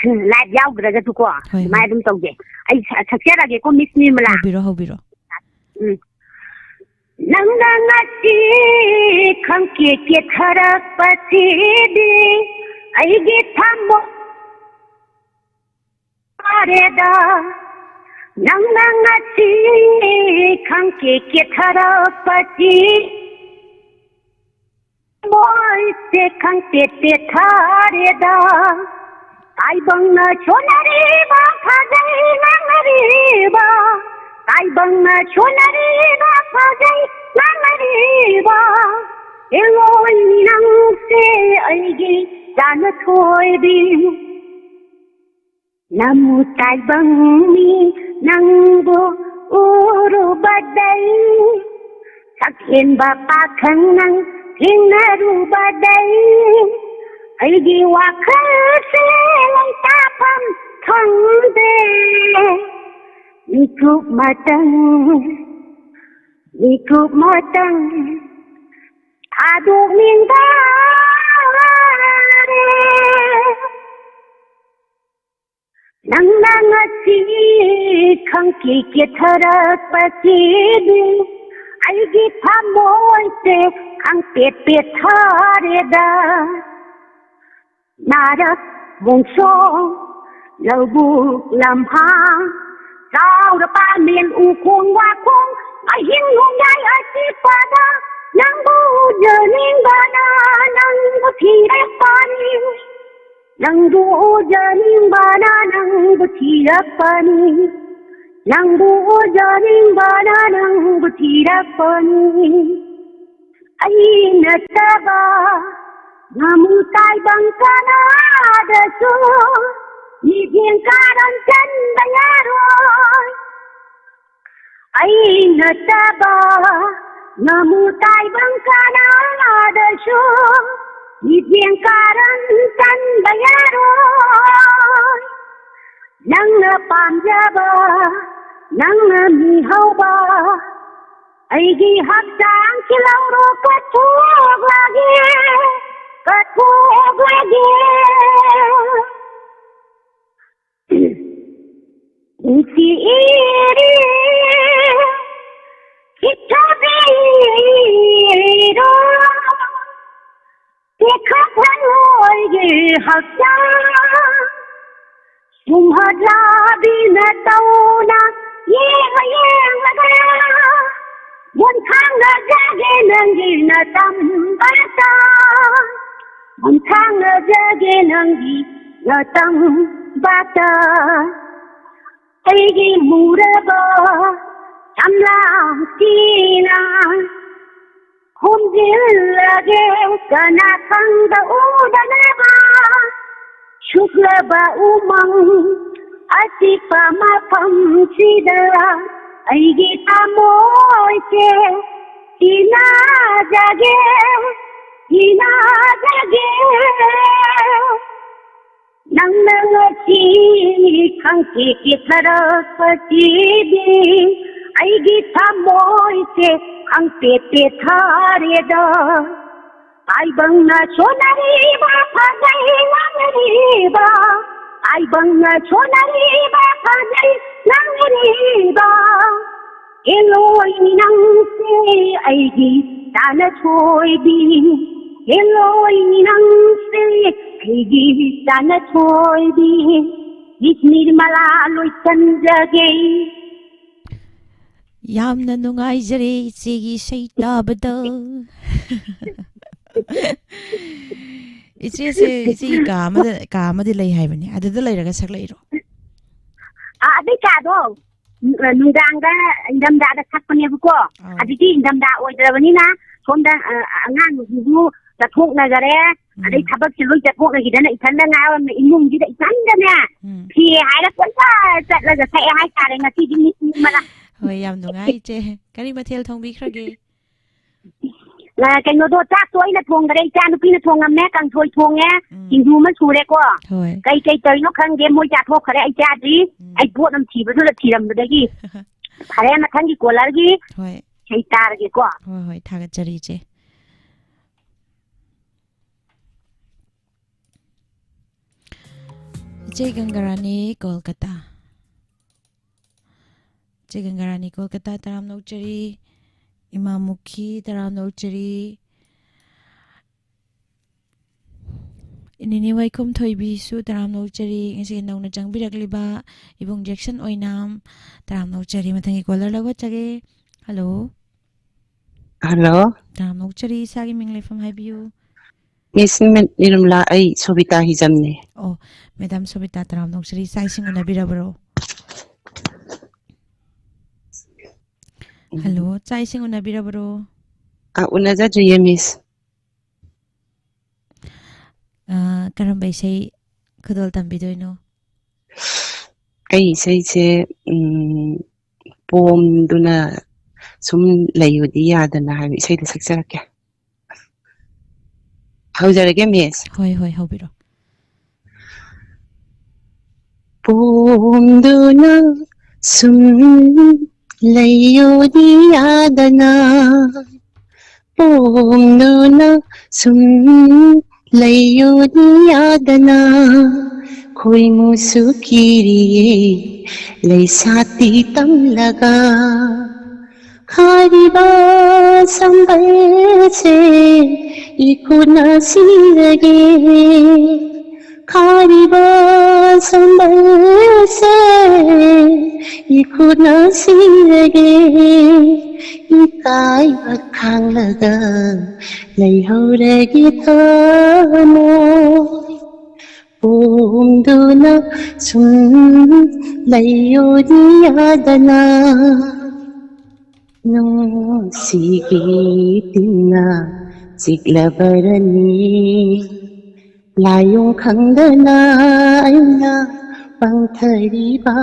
ꯂꯥꯏꯚ ꯌꯥꯎꯗ꯭ꯔꯒꯁꯨꯀꯣ, ꯍꯣꯏ, ꯑꯗꯨꯃꯥꯏꯅ ꯍꯣꯏ꯫ ꯑꯗꯨꯝ ꯇꯧꯖꯩ꯫ ꯑꯩ ꯁ-, ꯁꯛꯆꯔꯒꯦꯀꯣ, ꯃꯤꯁ ꯅꯤꯔꯃꯂꯥ꯫ ꯍꯧꯕꯤꯔꯣ, ꯍꯧꯕꯤꯔꯣ꯫ ꯎꯝ꯫ ꯅꯪꯅ ꯉꯁꯤ ꯈꯪꯀꯦ ꯀꯦꯊꯔꯛꯄꯁꯤꯗꯤ ꯑꯩꯒꯤ ꯊꯃꯣꯏ ꯇꯥꯔꯦꯗ꯫ ꯅꯪꯅ ꯉꯁꯤ ꯈꯪꯀꯦ ꯀꯦꯊꯔꯛꯄꯁꯤ ꯃꯣꯏꯁꯦ ꯈꯪꯇꯦꯠ ꯇꯦꯊꯔꯦꯗ꯫ ꯇꯥꯏꯕꯪꯅ ꯁꯣꯟꯅꯔꯤꯕ ꯐꯖꯩ ꯉꯥꯡꯅꯔꯤꯕ, ꯇꯥꯏꯕꯪꯅ ꯁꯣꯟꯅꯔꯤꯕ ꯐꯖꯩ ꯉꯥꯡꯅꯔꯤꯕ, ꯍꯦꯂꯣꯏ ꯅꯪꯁꯦ ꯑꯩꯒꯤ ꯆꯥꯅ ꯊꯣꯏꯕꯤ꯫ ꯅꯃꯨ ꯇꯥꯏꯕꯪ ꯃꯤ ꯅꯪꯕꯨ ꯎꯔꯨꯕꯗꯩ, ꯁꯛꯍꯦꯟꯕ ꯄꯥꯈꯪ ꯅꯪ ꯊꯦꯡꯅꯔꯨꯕꯗꯩ, ꯑꯩꯒꯤ ꯋꯥꯈꯜꯁꯦ ꯂꯩꯇꯥꯐꯝ ꯈꯪꯗꯦ꯫ ꯃꯤꯀꯨꯞ ꯃꯇꯪ, ꯃꯤꯀꯨꯞ ꯃꯇꯪ ꯊꯥꯗꯣꯛꯅꯤꯡꯕ ꯅꯪꯅ ꯉꯁꯤ ꯈꯪꯀꯤ ꯀꯦꯊꯔꯛꯄꯁꯤꯗꯤ ꯑꯩꯒꯤ ꯊꯃꯣꯏꯁꯦ ꯈꯪꯄꯦꯠ ꯄꯦꯠꯊꯔꯦꯗ꯫ ꯅꯥꯔꯛ ꯃꯣꯡꯁꯣꯡ ꯂꯧꯕꯨꯛ ꯂꯝꯍꯥꯡ, ꯆꯥꯎꯔ ꯄꯥꯃꯦꯟ ꯎꯈꯣꯡ ꯋꯥꯈꯣꯡ, ꯑꯍꯤꯡ ꯅꯣꯡꯌꯥꯏ ꯑꯆꯤꯛꯄꯗ ꯅꯪꯕꯨ ꯎꯖꯅꯤꯡꯕꯅ ꯅꯪꯕꯨ ꯊꯤꯔꯛꯄꯅꯤ꯫ ꯅꯪꯕꯨ ꯎꯖꯅꯤꯡꯕꯅ ꯅꯪꯕꯨ ꯊꯤꯔꯛꯄꯅꯤ꯫ ꯅꯪꯕꯨ ꯎꯖꯅꯤꯡꯕꯅ ꯅꯪꯕꯨ ꯊꯤꯔꯛꯄꯅꯤ꯫ ꯑꯩ ꯅꯠꯇꯕ ꯉꯥꯃꯨ ꯇꯥꯏꯕꯪ ꯀꯅꯥꯗꯁꯨ ꯃꯤꯠꯌꯦꯡ ꯀꯥꯔꯟ ꯆꯟꯕ ꯌꯥꯔꯣꯏ꯫ ꯑꯩ ꯅꯠꯇꯕ ꯉꯥꯃꯨ ꯇꯥꯏꯕꯪ ꯀꯅꯥꯗꯁꯨ ꯃꯤꯠꯌꯦꯡ ꯀꯥꯔꯟ ꯆꯟꯕ ꯌꯥꯔꯣꯏ꯫ ꯅꯪꯅ ꯄꯥꯝꯖꯕ, ꯅꯪꯅ ꯃꯤꯍꯧꯕ, ꯑꯩꯒꯤ ꯍꯛꯆꯥꯡꯁꯤ ꯂꯧꯔꯣ, ꯀꯠꯊꯣꯛꯂꯒꯦ, ꯀꯠꯊꯣꯛꯂꯒꯦ꯫ ꯅꯨꯡꯁꯤꯔꯦ, ꯆꯤꯠꯊꯕꯤꯔꯣ, ꯇꯦꯛꯈꯠꯍꯜꯂꯣꯏꯒꯤ ꯍꯛꯆꯥꯡ꯫ ꯁꯨꯝꯍꯠꯂꯕꯤ ꯅꯇꯧꯅ ꯌꯦꯡꯉ ꯌꯦꯡꯂꯒ ꯃꯣꯟꯊꯥꯡꯅꯖꯒꯦ ꯅꯪꯒꯤ ꯅꯇꯝꯕꯇ, ꯃꯣꯟꯊꯥꯡꯅꯖꯒꯦ ꯅꯪꯒꯤ ꯅꯇꯝꯕꯇ꯫ ꯑꯩꯒꯤ ꯃꯨꯔꯕ ꯁꯝꯂꯥꯡꯁꯤꯅ ꯈꯨꯝꯖꯤꯜꯂꯒꯦ ꯀꯅꯥ ꯈꯪꯕ ꯎꯗꯅꯕ꯫ ꯁꯨꯛꯂꯕ ꯎꯃꯪ ꯑꯆꯤꯛꯄ ꯃꯐꯝꯁꯤꯗ ꯑꯩꯒꯤ ꯊꯃꯣꯏꯁꯦ ꯇꯤꯟꯅꯖꯒꯦ, ꯇꯤꯟꯅꯖꯒꯦ꯫ ꯅꯪꯅ ꯉꯁꯤ ꯈꯪꯆꯦꯠ ꯆꯦꯠꯊꯔꯛꯄꯁꯤꯗꯤ ꯑꯩꯒꯤ ꯊꯃꯣꯏꯁꯦ ꯈꯪꯄꯦꯠ ꯄꯦꯠꯊꯔꯦꯗ꯫ ꯇꯥꯏꯕꯪꯅ ꯁꯣꯟꯅꯔꯤꯕ ꯐꯖꯩ ꯉꯥꯡꯅꯔꯤꯕ, ꯇꯥꯏꯕꯪꯅ ꯁꯣꯟꯅꯔꯤꯕ ꯐꯖꯩ ꯉꯥꯡꯅꯔꯤꯕ꯫ ꯍꯦꯜꯂꯣꯏ ꯅꯪꯁꯦ ꯑꯩꯒꯤ ꯇꯥꯟꯅ ꯊꯣꯏꯕꯤ꯫ ꯍꯦꯜꯂꯣꯏ ꯅꯪꯁꯦ ꯑꯩꯒꯤ ꯆꯥꯅ ꯊꯣꯏꯕꯤ, ꯃꯤꯁ ꯅꯤꯔꯃꯂꯥ ꯂꯣꯏꯁꯟꯖꯒꯦ꯫ ꯌꯥꯝꯅ ꯅꯨꯡꯉꯥꯏꯖꯔꯦ ꯏꯆꯦꯒꯤ ꯏꯁꯩ ꯇꯥꯕꯗ꯫ ꯏꯆꯦꯁꯦ, ꯏꯆꯦꯒꯤ ꯀꯥ ꯑꯃꯗ, ꯀꯥ ꯑꯃꯗꯤ ꯂꯩ ꯍꯥꯏꯕꯅꯦ, ꯑꯗꯨꯗ ꯂꯩꯔꯒ ꯁꯛꯂꯛꯏꯔꯣ? ꯑꯥ, ꯑꯗꯨꯏ ꯀꯥꯗꯣ ꯅꯨꯡꯗꯥꯡꯗ, ꯏꯪꯊꯝꯊꯥꯗ ꯁꯛꯄꯅꯦꯕꯀꯣ꯫ ꯑꯥ꯫ ꯍꯧꯖꯤꯛꯇꯤ ꯏꯪꯊꯝꯊꯥ ꯑꯣꯏꯗ꯭ꯔꯕꯅꯤꯅ ꯁꯣꯝꯗ, ꯑ, ꯑꯉꯥꯡꯁꯤꯡꯁꯨ ꯆꯠꯊꯣꯛꯅꯈꯔꯦ꯫ ꯎꯝ꯫ ꯑꯗꯩ ꯊꯕꯛꯁꯦ ꯂꯣꯏ ꯆꯠꯊꯣꯛꯅꯈꯤꯗꯅ ꯏꯊꯟꯗ ꯉꯥꯏꯔꯝꯃꯦ꯫ ꯏꯃꯨꯡꯁꯤꯗ ꯏꯊꯟꯗꯅꯦ ꯎꯝ꯫ ꯐꯤ ꯍꯥꯏꯔ ꯀꯣꯏꯆꯠ ꯆꯠꯂꯒ ꯁꯛꯑꯦ ꯍꯥꯏꯇꯥꯔꯦ ꯉꯁꯤꯗꯤ ꯃꯤ ꯃꯔꯛ꯫ ꯍꯣꯏ, ꯌꯥꯝ ꯅꯨꯡꯉꯥꯏ ꯏꯆꯦ꯫ ꯀꯔꯤ ꯃꯊꯦꯜ ꯊꯣꯡꯕꯤꯈ꯭ꯔꯒꯦ? ꯑ, ꯀꯩꯅꯣꯗꯣ, ꯆꯥꯛꯇꯣ ꯑꯩꯅ ꯊꯣꯡꯗꯔꯦ, ꯏꯆꯥ ꯅꯨꯄꯤꯅ ꯊꯣꯡꯉꯝꯃꯦ, ꯀꯥꯡꯁꯣꯏ ꯊꯣꯡꯉꯦ, ꯎꯝ꯫ ꯁꯤꯡꯖꯨ ꯑꯃ ꯁꯨꯔꯦꯀꯣ꯫ ꯍꯣꯏ꯫ ꯀꯩ ꯀꯩ ꯇꯧꯔꯤꯅꯣ ꯈꯪꯗꯦ, ꯃꯣꯏ ꯆꯥꯊꯣꯛꯈ꯭ꯔꯦ, ꯑꯩ ꯆꯥꯗ꯭ꯔꯤ꯫ ꯎꯝ꯫ ꯑꯩ ꯄꯣꯠ ꯑꯃ ꯊꯤꯕꯗꯨꯗ ꯊꯤꯔꯝꯕꯗꯒꯤ꯫ ꯐꯔꯦ, ꯃꯊꯪꯒꯤ ꯀꯣꯂꯔꯒꯤ ꯍꯣꯏ꯫ ꯏꯁꯩ ꯇꯥꯔꯒꯦꯀꯣ꯫ ꯍꯣꯏ, ꯍꯣꯏ, ꯊꯥꯒꯠꯆꯔꯤ ꯏꯆꯦ꯫ ꯏꯆꯦ ꯒꯪꯒꯥꯔꯥꯅꯤ, ꯀꯣꯜꯀꯇꯥ꯫ ꯏꯆꯦ ꯒꯪꯒꯥꯔꯥꯅꯤ, ꯀꯣꯜꯀꯇꯥ, ꯇꯔꯥꯝꯅ ꯑꯣꯛꯆꯔꯤ꯫ ꯏꯃꯥ ꯃꯨꯈꯤ, ꯇꯔꯥꯝꯅ ꯑꯣꯛꯆꯔꯤ꯫ ꯏꯅꯦꯅꯦ ꯋꯥꯏꯈꯣꯝ ꯊꯣꯏꯕꯤꯁꯨ ꯇꯔꯥꯝꯅ ꯑꯣꯛꯆꯔꯤ꯫ ꯉꯁꯤ ꯅꯧꯅ ꯆꯪꯕꯤꯔꯛꯂꯤꯕ ꯏꯕꯨꯡ ꯖꯦꯛꯁꯟ ꯑꯣꯏꯅꯥꯝ, ꯇꯔꯥꯝꯅ ꯑꯣꯛꯆꯔꯤ꯫ ꯃꯊꯪꯒꯤ ꯀꯣꯂꯔ ꯂꯧꯒꯠꯆꯒꯦ꯫ ꯍꯜꯂꯣ꯫ ꯍꯜꯂꯣ꯫ ꯇꯔꯥꯝꯅ ꯑꯣꯛꯆꯔꯤ, ꯏꯁꯥꯒꯤ ꯃꯤꯡ ꯂꯩꯐꯝ ꯍꯥꯏꯕꯤꯌꯨ꯫ ꯃꯤꯁ ꯅꯤꯔꯃꯂꯥ, ꯑꯩ ꯁꯣꯕꯤꯇꯥ ꯍꯤꯖꯝꯅꯦ꯫ ꯑꯣ, ꯃꯦꯗꯥꯝ ꯁꯣꯕꯤꯇꯥ, ꯇꯔꯥꯝꯅ ꯑꯣꯛꯆꯔꯤ, ꯆꯥꯛ ꯏꯁꯤꯡ ꯎꯅꯕꯤꯔꯕꯔꯣ? ꯎꯝ꯫ ꯍꯜꯂꯣ, ꯆꯥꯛ ꯏꯁꯤꯡ ꯎꯅꯕꯤꯔꯕꯔꯣ? ꯑ, ꯎꯅꯖꯗ꯭ꯔꯤꯌꯦ, ꯃꯤꯁ꯫ ꯑ, ꯀꯔꯝꯕ ꯏꯁꯩ ꯈꯨꯗꯣꯜ ꯇꯝꯕꯤꯗꯣꯏꯅꯣ? ꯑꯩ ꯏꯁꯩꯁꯦ, ꯎꯝ, ꯄꯣꯝꯗꯨꯅ ꯁꯨꯝ ꯂꯩꯌꯨꯗꯤ ꯌꯥꯗꯅ ꯍꯥꯏꯕ ꯏꯁꯩꯗꯣ ꯁꯛꯆꯔꯛꯀꯦ꯫ ꯍꯧꯖꯔꯒꯦ, ꯃꯤꯁ꯫ ꯍꯣꯏ, ꯍꯣꯏ, ꯍꯧꯕꯤꯔꯣ꯫ ꯄꯣꯝꯗꯨꯅ ꯁꯨꯝ ꯂꯩꯌꯨꯗꯤ ꯌꯥꯗꯅ, ꯄꯣꯝꯗꯨꯅ ꯁꯨꯝ ꯂꯩꯌꯨꯗꯤ ꯌꯥꯗꯅ, ꯈꯣꯏꯃꯨꯁꯨ ꯀꯤꯔꯤꯌꯦ ꯂꯩꯁꯥꯇꯤ ꯇꯝꯂꯒ꯫ ꯍꯥꯏꯔꯤꯕ ꯁꯝꯕꯜꯁꯦ ꯏꯈꯨꯠꯅ ꯁꯤꯔꯒꯦ, ꯈꯥꯔꯤꯕ ꯁꯝꯕꯜꯁꯦ ꯏꯈꯨꯠꯅ ꯁꯤꯔꯒꯦ, ꯏꯀꯥꯏꯕ ꯈꯥꯡꯂꯒ ꯂꯩꯍꯧꯔꯒꯦ ꯊꯃꯣꯏ꯫ ꯄꯣꯝꯗꯨꯅ ꯁꯨꯝ ꯂꯩꯌꯨꯗꯤ ꯌꯥꯗꯅ, ꯅꯨꯡꯁꯤꯒꯤ ꯇꯤꯟꯅ ꯆꯤꯛꯂꯕꯔꯅꯤ꯫ ꯂꯥꯏꯑꯣꯡ ꯈꯪꯗꯅ ꯑꯩꯅ ꯄꯪꯊꯔꯤꯕ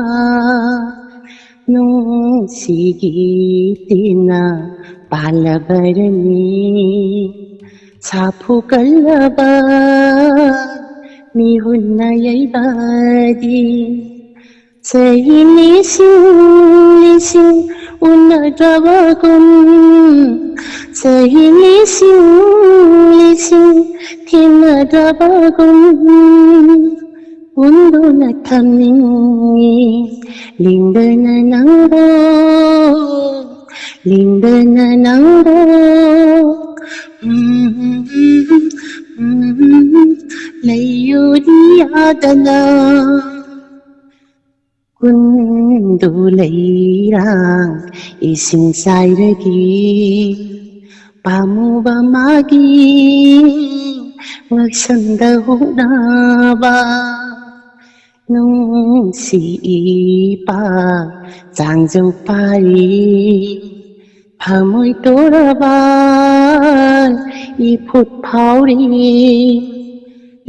ꯅꯨꯡꯁꯤꯒꯤ ꯇꯤꯟꯅ ꯄꯥꯜꯂꯕꯔꯅꯤ꯫ ꯁꯥꯐꯨ ꯀꯜꯂꯕ ꯃꯤꯍꯨꯟꯅ ꯌꯩꯕꯗꯤ ꯆꯍꯤ ꯂꯤꯁꯤꯡ ꯂꯤꯁꯤꯡ ꯎꯅꯗ꯭ꯔꯕꯒꯨꯝ, ꯆꯍꯤ ꯂꯤꯁꯤꯡ ꯂꯤꯁꯤꯡ ꯊꯦꯡꯅꯗ꯭ꯔꯕꯒꯨꯝ ꯄꯨꯟꯗꯨꯅ ꯊꯝꯅꯤꯡꯉꯤ꯫ ꯂꯦꯡꯗꯅ ꯅꯪꯕꯨ, ꯂꯦꯡꯗꯅ ꯅꯪꯕꯨ, ꯎꯝ, ꯎꯝ, ꯎꯝ, ꯂꯩꯌꯨꯗꯤ ꯌꯥꯗꯅ꯫ ꯀꯨꯟꯗꯨ ꯂꯩꯔꯥꯡ ꯏꯁꯤꯡ ꯆꯥꯏꯔꯒꯦ, ꯄꯥꯝꯃꯨꯕ ꯃꯥꯒꯤ ꯉꯛꯁꯝꯗ ꯍꯨꯛꯅꯕ ꯅꯨꯡꯁꯤ ꯏꯄꯥ ꯆꯥꯡꯖꯧ ꯄꯥꯔꯤ꯫ ꯊꯃꯣꯏ ꯇꯣꯔꯕ ꯏꯐꯨꯠ ꯐꯥꯎꯔꯤ꯫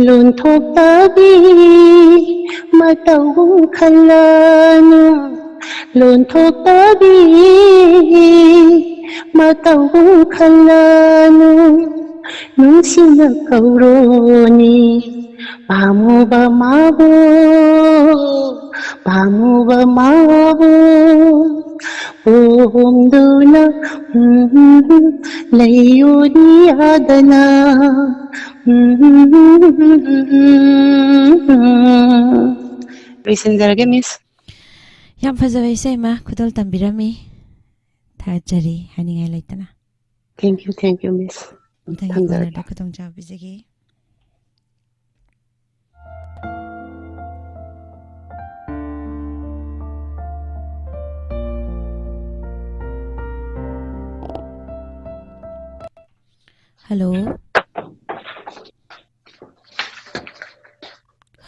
ꯂꯣꯟꯊꯣꯛꯇꯕꯤ ꯃꯇꯧ ꯈꯜꯂꯅꯨ, ꯂꯣꯟꯊꯣꯛꯇꯕꯤ ꯃꯇꯧ ꯈꯜꯂꯅꯨ꯫ ꯅꯨꯡꯁꯤꯅ ꯀꯧꯔꯣꯅꯤ ꯄꯥꯝꯃꯨꯕ ꯃꯥꯕꯨ, ꯄꯥꯝꯃꯨꯕ ꯃꯥꯕꯨ꯫ ꯄꯣꯝꯗꯨꯅ, ꯎꯝ, ꯂꯩꯌꯨꯗꯤ ꯌꯥꯗꯅ꯫ ꯎꯝ꯫ ꯂꯣꯏꯁꯤꯟꯖꯔꯒꯦ, ꯃꯤꯁ꯫ ꯌꯥꯝ ꯐꯖꯕ ꯏꯁꯩ ꯑꯃ ꯈꯨꯗꯣꯜ ꯇꯝꯕꯤꯔꯝꯃꯤ꯫ ꯊꯥꯒꯠꯆꯔꯤ ꯍꯥꯏꯅꯤꯡꯉꯥꯏ ꯂꯩꯇꯅ꯫ Thank you, thank you, Miss꯫ ꯃꯊꯪꯒꯤ ꯊꯝꯖꯔꯒꯦ꯫ ꯀꯣꯂꯔꯗ ꯈꯨꯗꯣꯡꯆꯥꯕ ꯄꯤꯖꯒꯦ꯫ ꯍꯜꯂꯣ꯫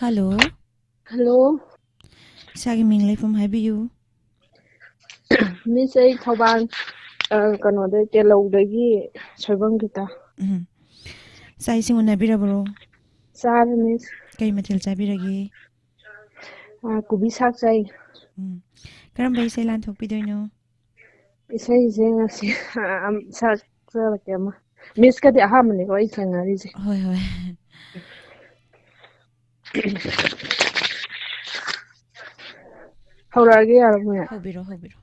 ꯍꯜꯂꯣ꯫ ꯍꯜꯂꯣ꯫ ꯏꯁꯥꯒꯤ ꯃꯤꯡ ꯂꯩꯐꯝ ꯍꯥꯏꯕꯤꯌꯨ꯫ ꯃꯤꯁ, ꯑꯩ ꯊꯧꯕꯥꯜ, ꯑ, ꯀꯩꯅꯣꯗ, ꯇꯦꯂꯧꯗꯒꯤ ꯁꯣꯏꯕꯝ ꯈꯤꯇ꯫ ꯎꯝ꯫ ꯆꯥꯛ ꯏꯁꯤꯡ ꯎꯅꯕꯤꯔꯕ꯭ꯔꯣ? ꯆꯥꯔꯦ, ꯃꯤꯁ꯫ ꯀꯩ ꯃꯊꯦꯜ ꯆꯥꯕꯤꯔꯒꯦ? ꯑ, ꯀꯣꯕꯤ ꯁꯥꯛ ꯆꯥꯏ꯫ ꯎꯝ꯫ ꯀꯔꯝꯕ ꯏꯁꯩ ꯂꯥꯟꯊꯣꯛꯄꯤꯗꯣꯏꯅꯣ? ꯏꯁꯩꯁꯦ ꯉꯁꯤ, ꯑ, ꯑꯝ, ꯁꯛꯆꯔꯛꯀꯦ ꯑꯃ꯫ ꯃꯤꯁꯀꯗꯤ ꯑꯍꯥꯟꯕꯅꯤꯀꯣ ꯑꯩ ꯊꯦꯡꯅꯔꯤꯁꯦ꯫ ꯍꯣꯏ, ꯍꯣꯏ꯫ ꯍꯧꯔꯛꯑꯒꯦ, ꯌꯥꯔꯕꯣ? ꯍꯧꯕꯤꯔꯣ, ꯍꯧꯕꯤꯔꯣ꯫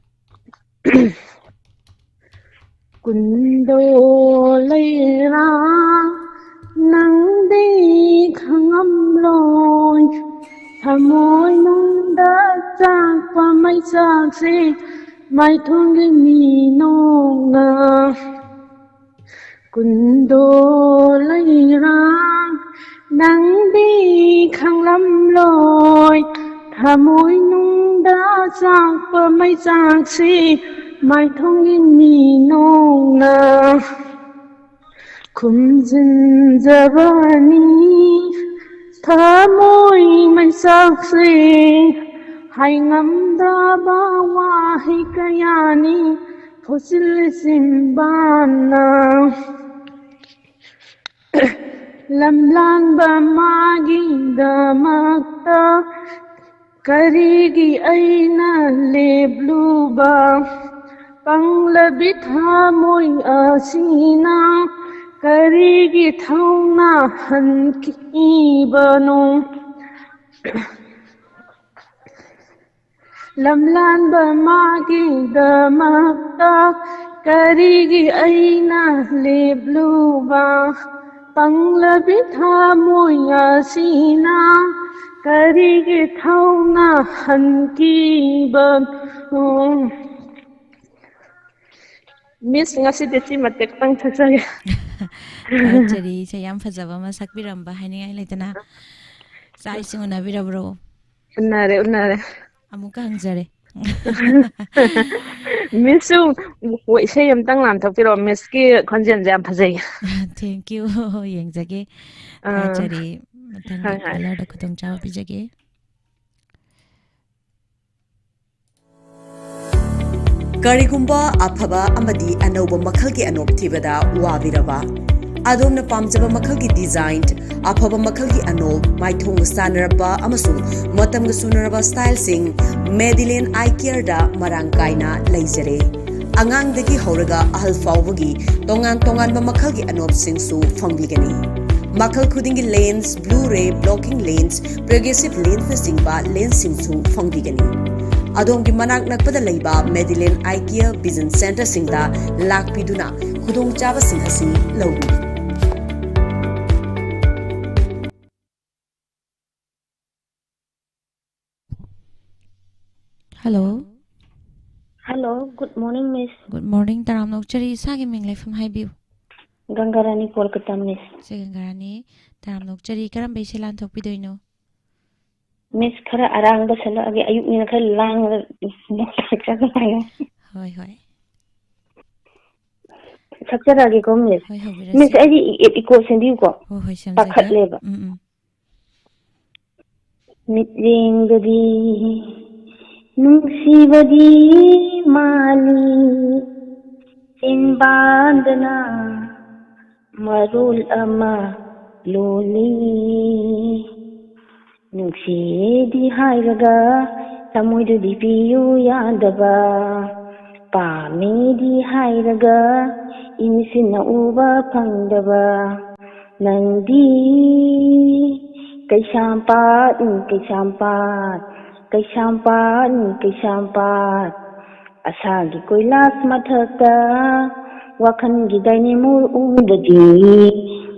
ꯀꯨꯟꯗꯣ ꯂꯩꯔꯥ ꯅꯪꯗꯤ ꯈꯪꯉꯝꯂꯣꯏ, ꯊꯃꯣꯏꯅꯨꯡꯗ ꯆꯥꯛꯄ ꯃꯩꯆꯥꯛꯁꯦ ꯃꯥꯏꯊꯣꯡꯒꯤ ꯃꯤꯅꯣꯛꯅ꯫ ꯀꯨꯟꯗꯣ ꯂꯩꯔꯥ ꯅꯪꯗꯤ ꯈꯪꯂꯝꯂꯣꯏ, ꯊꯃꯣꯏꯅꯨꯡꯗ ꯆꯥꯛꯄ ꯃꯩꯆꯥꯛꯁꯤ ꯃꯥꯏꯊꯣꯡꯒꯤ ꯃꯤꯅꯣꯛꯅ ꯈꯨꯝꯖꯤꯟꯖꯕꯅꯤ꯫ ꯊꯃꯣꯏ ꯃꯩꯆꯥꯛꯁꯤ ꯍꯥꯏꯉꯝꯗ꯭ꯔꯕ ꯋꯥꯍꯩ ꯀꯌꯥꯅꯤ ꯐꯣꯠꯆꯤꯜꯂꯤ ꯆꯤꯟꯕꯥꯟꯅ꯫ ꯂꯝꯂꯥꯟꯕ ꯃꯥꯒꯤꯗꯃꯛꯇ ꯀꯔꯤꯒꯤ ꯑꯩꯅ ꯂꯦꯞꯂꯨꯕ? ꯄꯪꯂꯕꯤ ꯊꯃꯣꯏ ꯑꯁꯤꯅ ꯀꯔꯤꯒꯤ ꯊꯧꯅꯥ ꯍꯟꯈꯤꯕꯅꯣ? ꯂꯝꯂꯥꯟꯕ ꯃꯥꯒꯤꯗꯃꯛꯇ ꯀꯔꯤꯒꯤ ꯑꯩꯅ ꯂꯦꯞꯂꯨꯕ? ꯄꯪꯂꯕꯤ ꯊꯃꯣꯏ ꯑꯁꯤꯅ ꯀꯔꯤꯒꯤ ꯊꯧꯅꯥ ꯍꯟꯈꯤꯕꯅꯣ? Miss, ꯉꯁꯤꯗꯤ ꯁꯤ ꯃꯇꯦꯛꯇꯪ ꯁꯛꯆꯒꯦ꯫ ꯊꯥꯒꯠꯆꯔꯤ, ꯏꯁꯩ ꯌꯥꯝ ꯐꯖꯕ ꯑꯃ ꯁꯛꯄꯤꯔꯝꯕ ꯍꯥꯏꯅꯤꯡꯉꯥꯏ ꯂꯩꯇꯅ꯫ ꯆꯥꯛ ꯏꯁꯤꯡ ꯎꯅꯕꯤꯔꯕ꯭ꯔꯣ? ꯎꯅꯔꯦ, ꯎꯅꯔꯦ꯫ ꯑꯃꯨꯛꯀ ꯍꯪꯖꯔꯦ꯫ Miss ꯁꯨ ꯏꯁꯩ ꯑꯝꯇꯪ ꯂꯥꯟꯊꯣꯛꯄꯤꯔꯛꯑꯣ, Miss ꯀꯤ ꯈꯣꯟꯖꯦꯜꯁꯦ ꯌꯥꯝ ꯐꯖꯩ꯫ Thank you꯫ ꯌꯦꯡꯖꯒꯦ꯫ ꯑꯥ꯫ ꯊꯥꯒꯠꯆꯔꯤ꯫ ꯃꯊꯪꯒꯤ ꯍꯣꯏ, ꯍꯣꯏ꯫ Caller ꯗ ꯈꯨꯗꯣꯡꯆꯥꯕ ꯄꯤꯖꯒꯦ꯫ ꯀꯔꯤꯒꯨꯝꯕ ꯑꯐꯕ ꯑꯃꯗꯤ ꯑꯅꯧꯕ ꯃꯈꯜꯒꯤ ꯑꯅꯣꯞ ꯊꯤꯕꯗ ꯋꯥꯕꯤꯔꯕ? ꯑꯗꯣꯝꯅ ꯄꯥꯝꯖꯕ ꯃꯈꯜꯒꯤ design, ꯑꯐꯕ ꯃꯈꯜꯒꯤ ꯑꯅꯣꯞ, ꯃꯥꯏꯊꯣꯡꯒ ꯆꯥꯟꯅꯔꯕ ꯑꯃꯁꯨꯡ ꯃꯇꯝꯒ ꯆꯨꯅꯔꯕ style ꯁꯤꯡ Madeline Eye Care ꯗ ꯃꯔꯥꯡ ꯀꯥꯏꯅ ꯂꯩꯖꯔꯦ꯫ ꯑꯉꯥꯡꯗꯒꯤ ꯍꯧꯔꯒ ꯑꯍꯜ ꯐꯥꯎꯕꯒꯤ ꯇꯣꯉꯥꯟ ꯇꯣꯉꯥꯟꯕ ꯃꯈꯜꯒꯤ ꯑꯅꯣꯞꯁꯤꯡꯁꯨ ꯐꯪꯕꯤꯒꯅꯤ꯫ ꯃꯈꯜ ꯈꯨꯗꯤꯡꯒꯤ lens, Blu-ray blocking lens, progressive lens ꯅꯆꯤꯡꯕ lens ꯁꯤꯡꯁꯨ ꯐꯪꯕꯤꯒꯅꯤ꯫ ꯑꯗꯣꯝꯒꯤ ꯃꯅꯥꯛ ꯅꯛꯄꯗ ꯂꯩꯕ Madeline Eye Care Vision Center ꯁꯤꯡꯗ ꯂꯥꯛꯄꯤꯗꯨꯅ ꯈꯨꯗꯣꯡꯆꯥꯕꯁꯤꯡ ꯑꯁꯤ ꯂꯧꯕꯤꯌꯨ꯫ Hello꯫ Hello, good morning, Miss꯫ Good morning, ꯇꯔꯥꯝꯅ ꯑꯣꯛꯆꯔꯤ꯫ ꯏꯁꯥꯒꯤ ꯃꯤꯡ, ꯂꯩꯐꯝ ꯍꯥꯏꯕꯤꯌꯨ꯫ ꯒꯪꯒꯥꯔꯥꯅꯤ, ꯀꯣꯜꯀꯇꯥ, Miss꯫ ꯁꯦ ꯒꯪꯒꯥꯔꯥꯅꯤ, ꯇꯔꯥꯝꯅ ꯑꯣꯛꯆꯔꯤ꯫ ꯀꯔꯝꯕ ꯏꯁꯩ ꯂꯥꯟꯊꯣꯛꯄꯤꯗꯣꯏꯅꯣ? Miss, ꯈꯔ ꯑꯔꯥꯡꯕ ꯁꯛꯂꯛꯑꯒꯦ, ꯑꯌꯨꯛꯅꯤꯅ ꯈꯔ ꯂꯥꯡꯕꯗ ꯃꯣꯟ ꯆꯥꯛꯆꯕ ꯍꯥꯏꯅ꯫ ꯍꯣꯏ, ꯍꯣꯏ꯫ ꯁꯛꯆꯔꯛꯑꯒꯦꯀꯣ, Miss꯫ ꯍꯣꯏ, ꯍꯧꯕꯤꯔꯁꯤ꯫ Miss, ꯑꯩꯗꯤ ꯏ-, echo ꯁꯦꯝꯕꯤꯌꯨꯀꯣ꯫ ꯍꯣꯏ, ꯍꯣꯏ, ꯁꯦꯝꯖꯒꯦ꯫ ꯄꯥꯈꯠꯂꯦꯕ꯫ ꯎꯝ, ꯎꯝ꯫ ꯃꯤꯠꯌꯦꯡꯗꯗꯤ ꯅꯨꯡꯁꯤꯕꯗꯤ ꯃꯥꯜꯂꯤ, ꯆꯤꯟꯕꯥꯟꯗꯅ ꯃꯔꯣꯜ ꯑꯃ ꯂꯣꯜꯂꯤ꯫ ꯅꯨꯡꯁꯤꯗꯤ ꯍꯥꯏꯔꯒ ꯊꯃꯣꯏꯗꯨꯗꯤ ꯄꯤꯌꯨ ꯌꯥꯗꯕ, ꯄꯥꯝꯃꯤꯗꯤ ꯍꯥꯏꯔꯒ ꯏꯃꯤꯠꯁꯤꯅ ꯎꯕ ꯐꯪꯗꯕ, ꯅꯪꯗꯤ ꯀꯩꯁꯥꯝꯄꯥꯠ, ꯀꯩꯁꯥꯝꯄꯥꯠ, ꯀꯩꯁꯥꯝꯄꯥꯠ, ꯀꯩꯁꯥꯝꯄꯥꯠ꯫ ꯑꯁꯥꯒꯤ ꯀꯣꯏꯂꯥꯁ ꯃꯊꯛꯇ ꯋꯥꯈꯜꯒꯤ ꯗꯥꯏꯅꯦꯃꯣ ꯎꯪꯗꯗꯤ,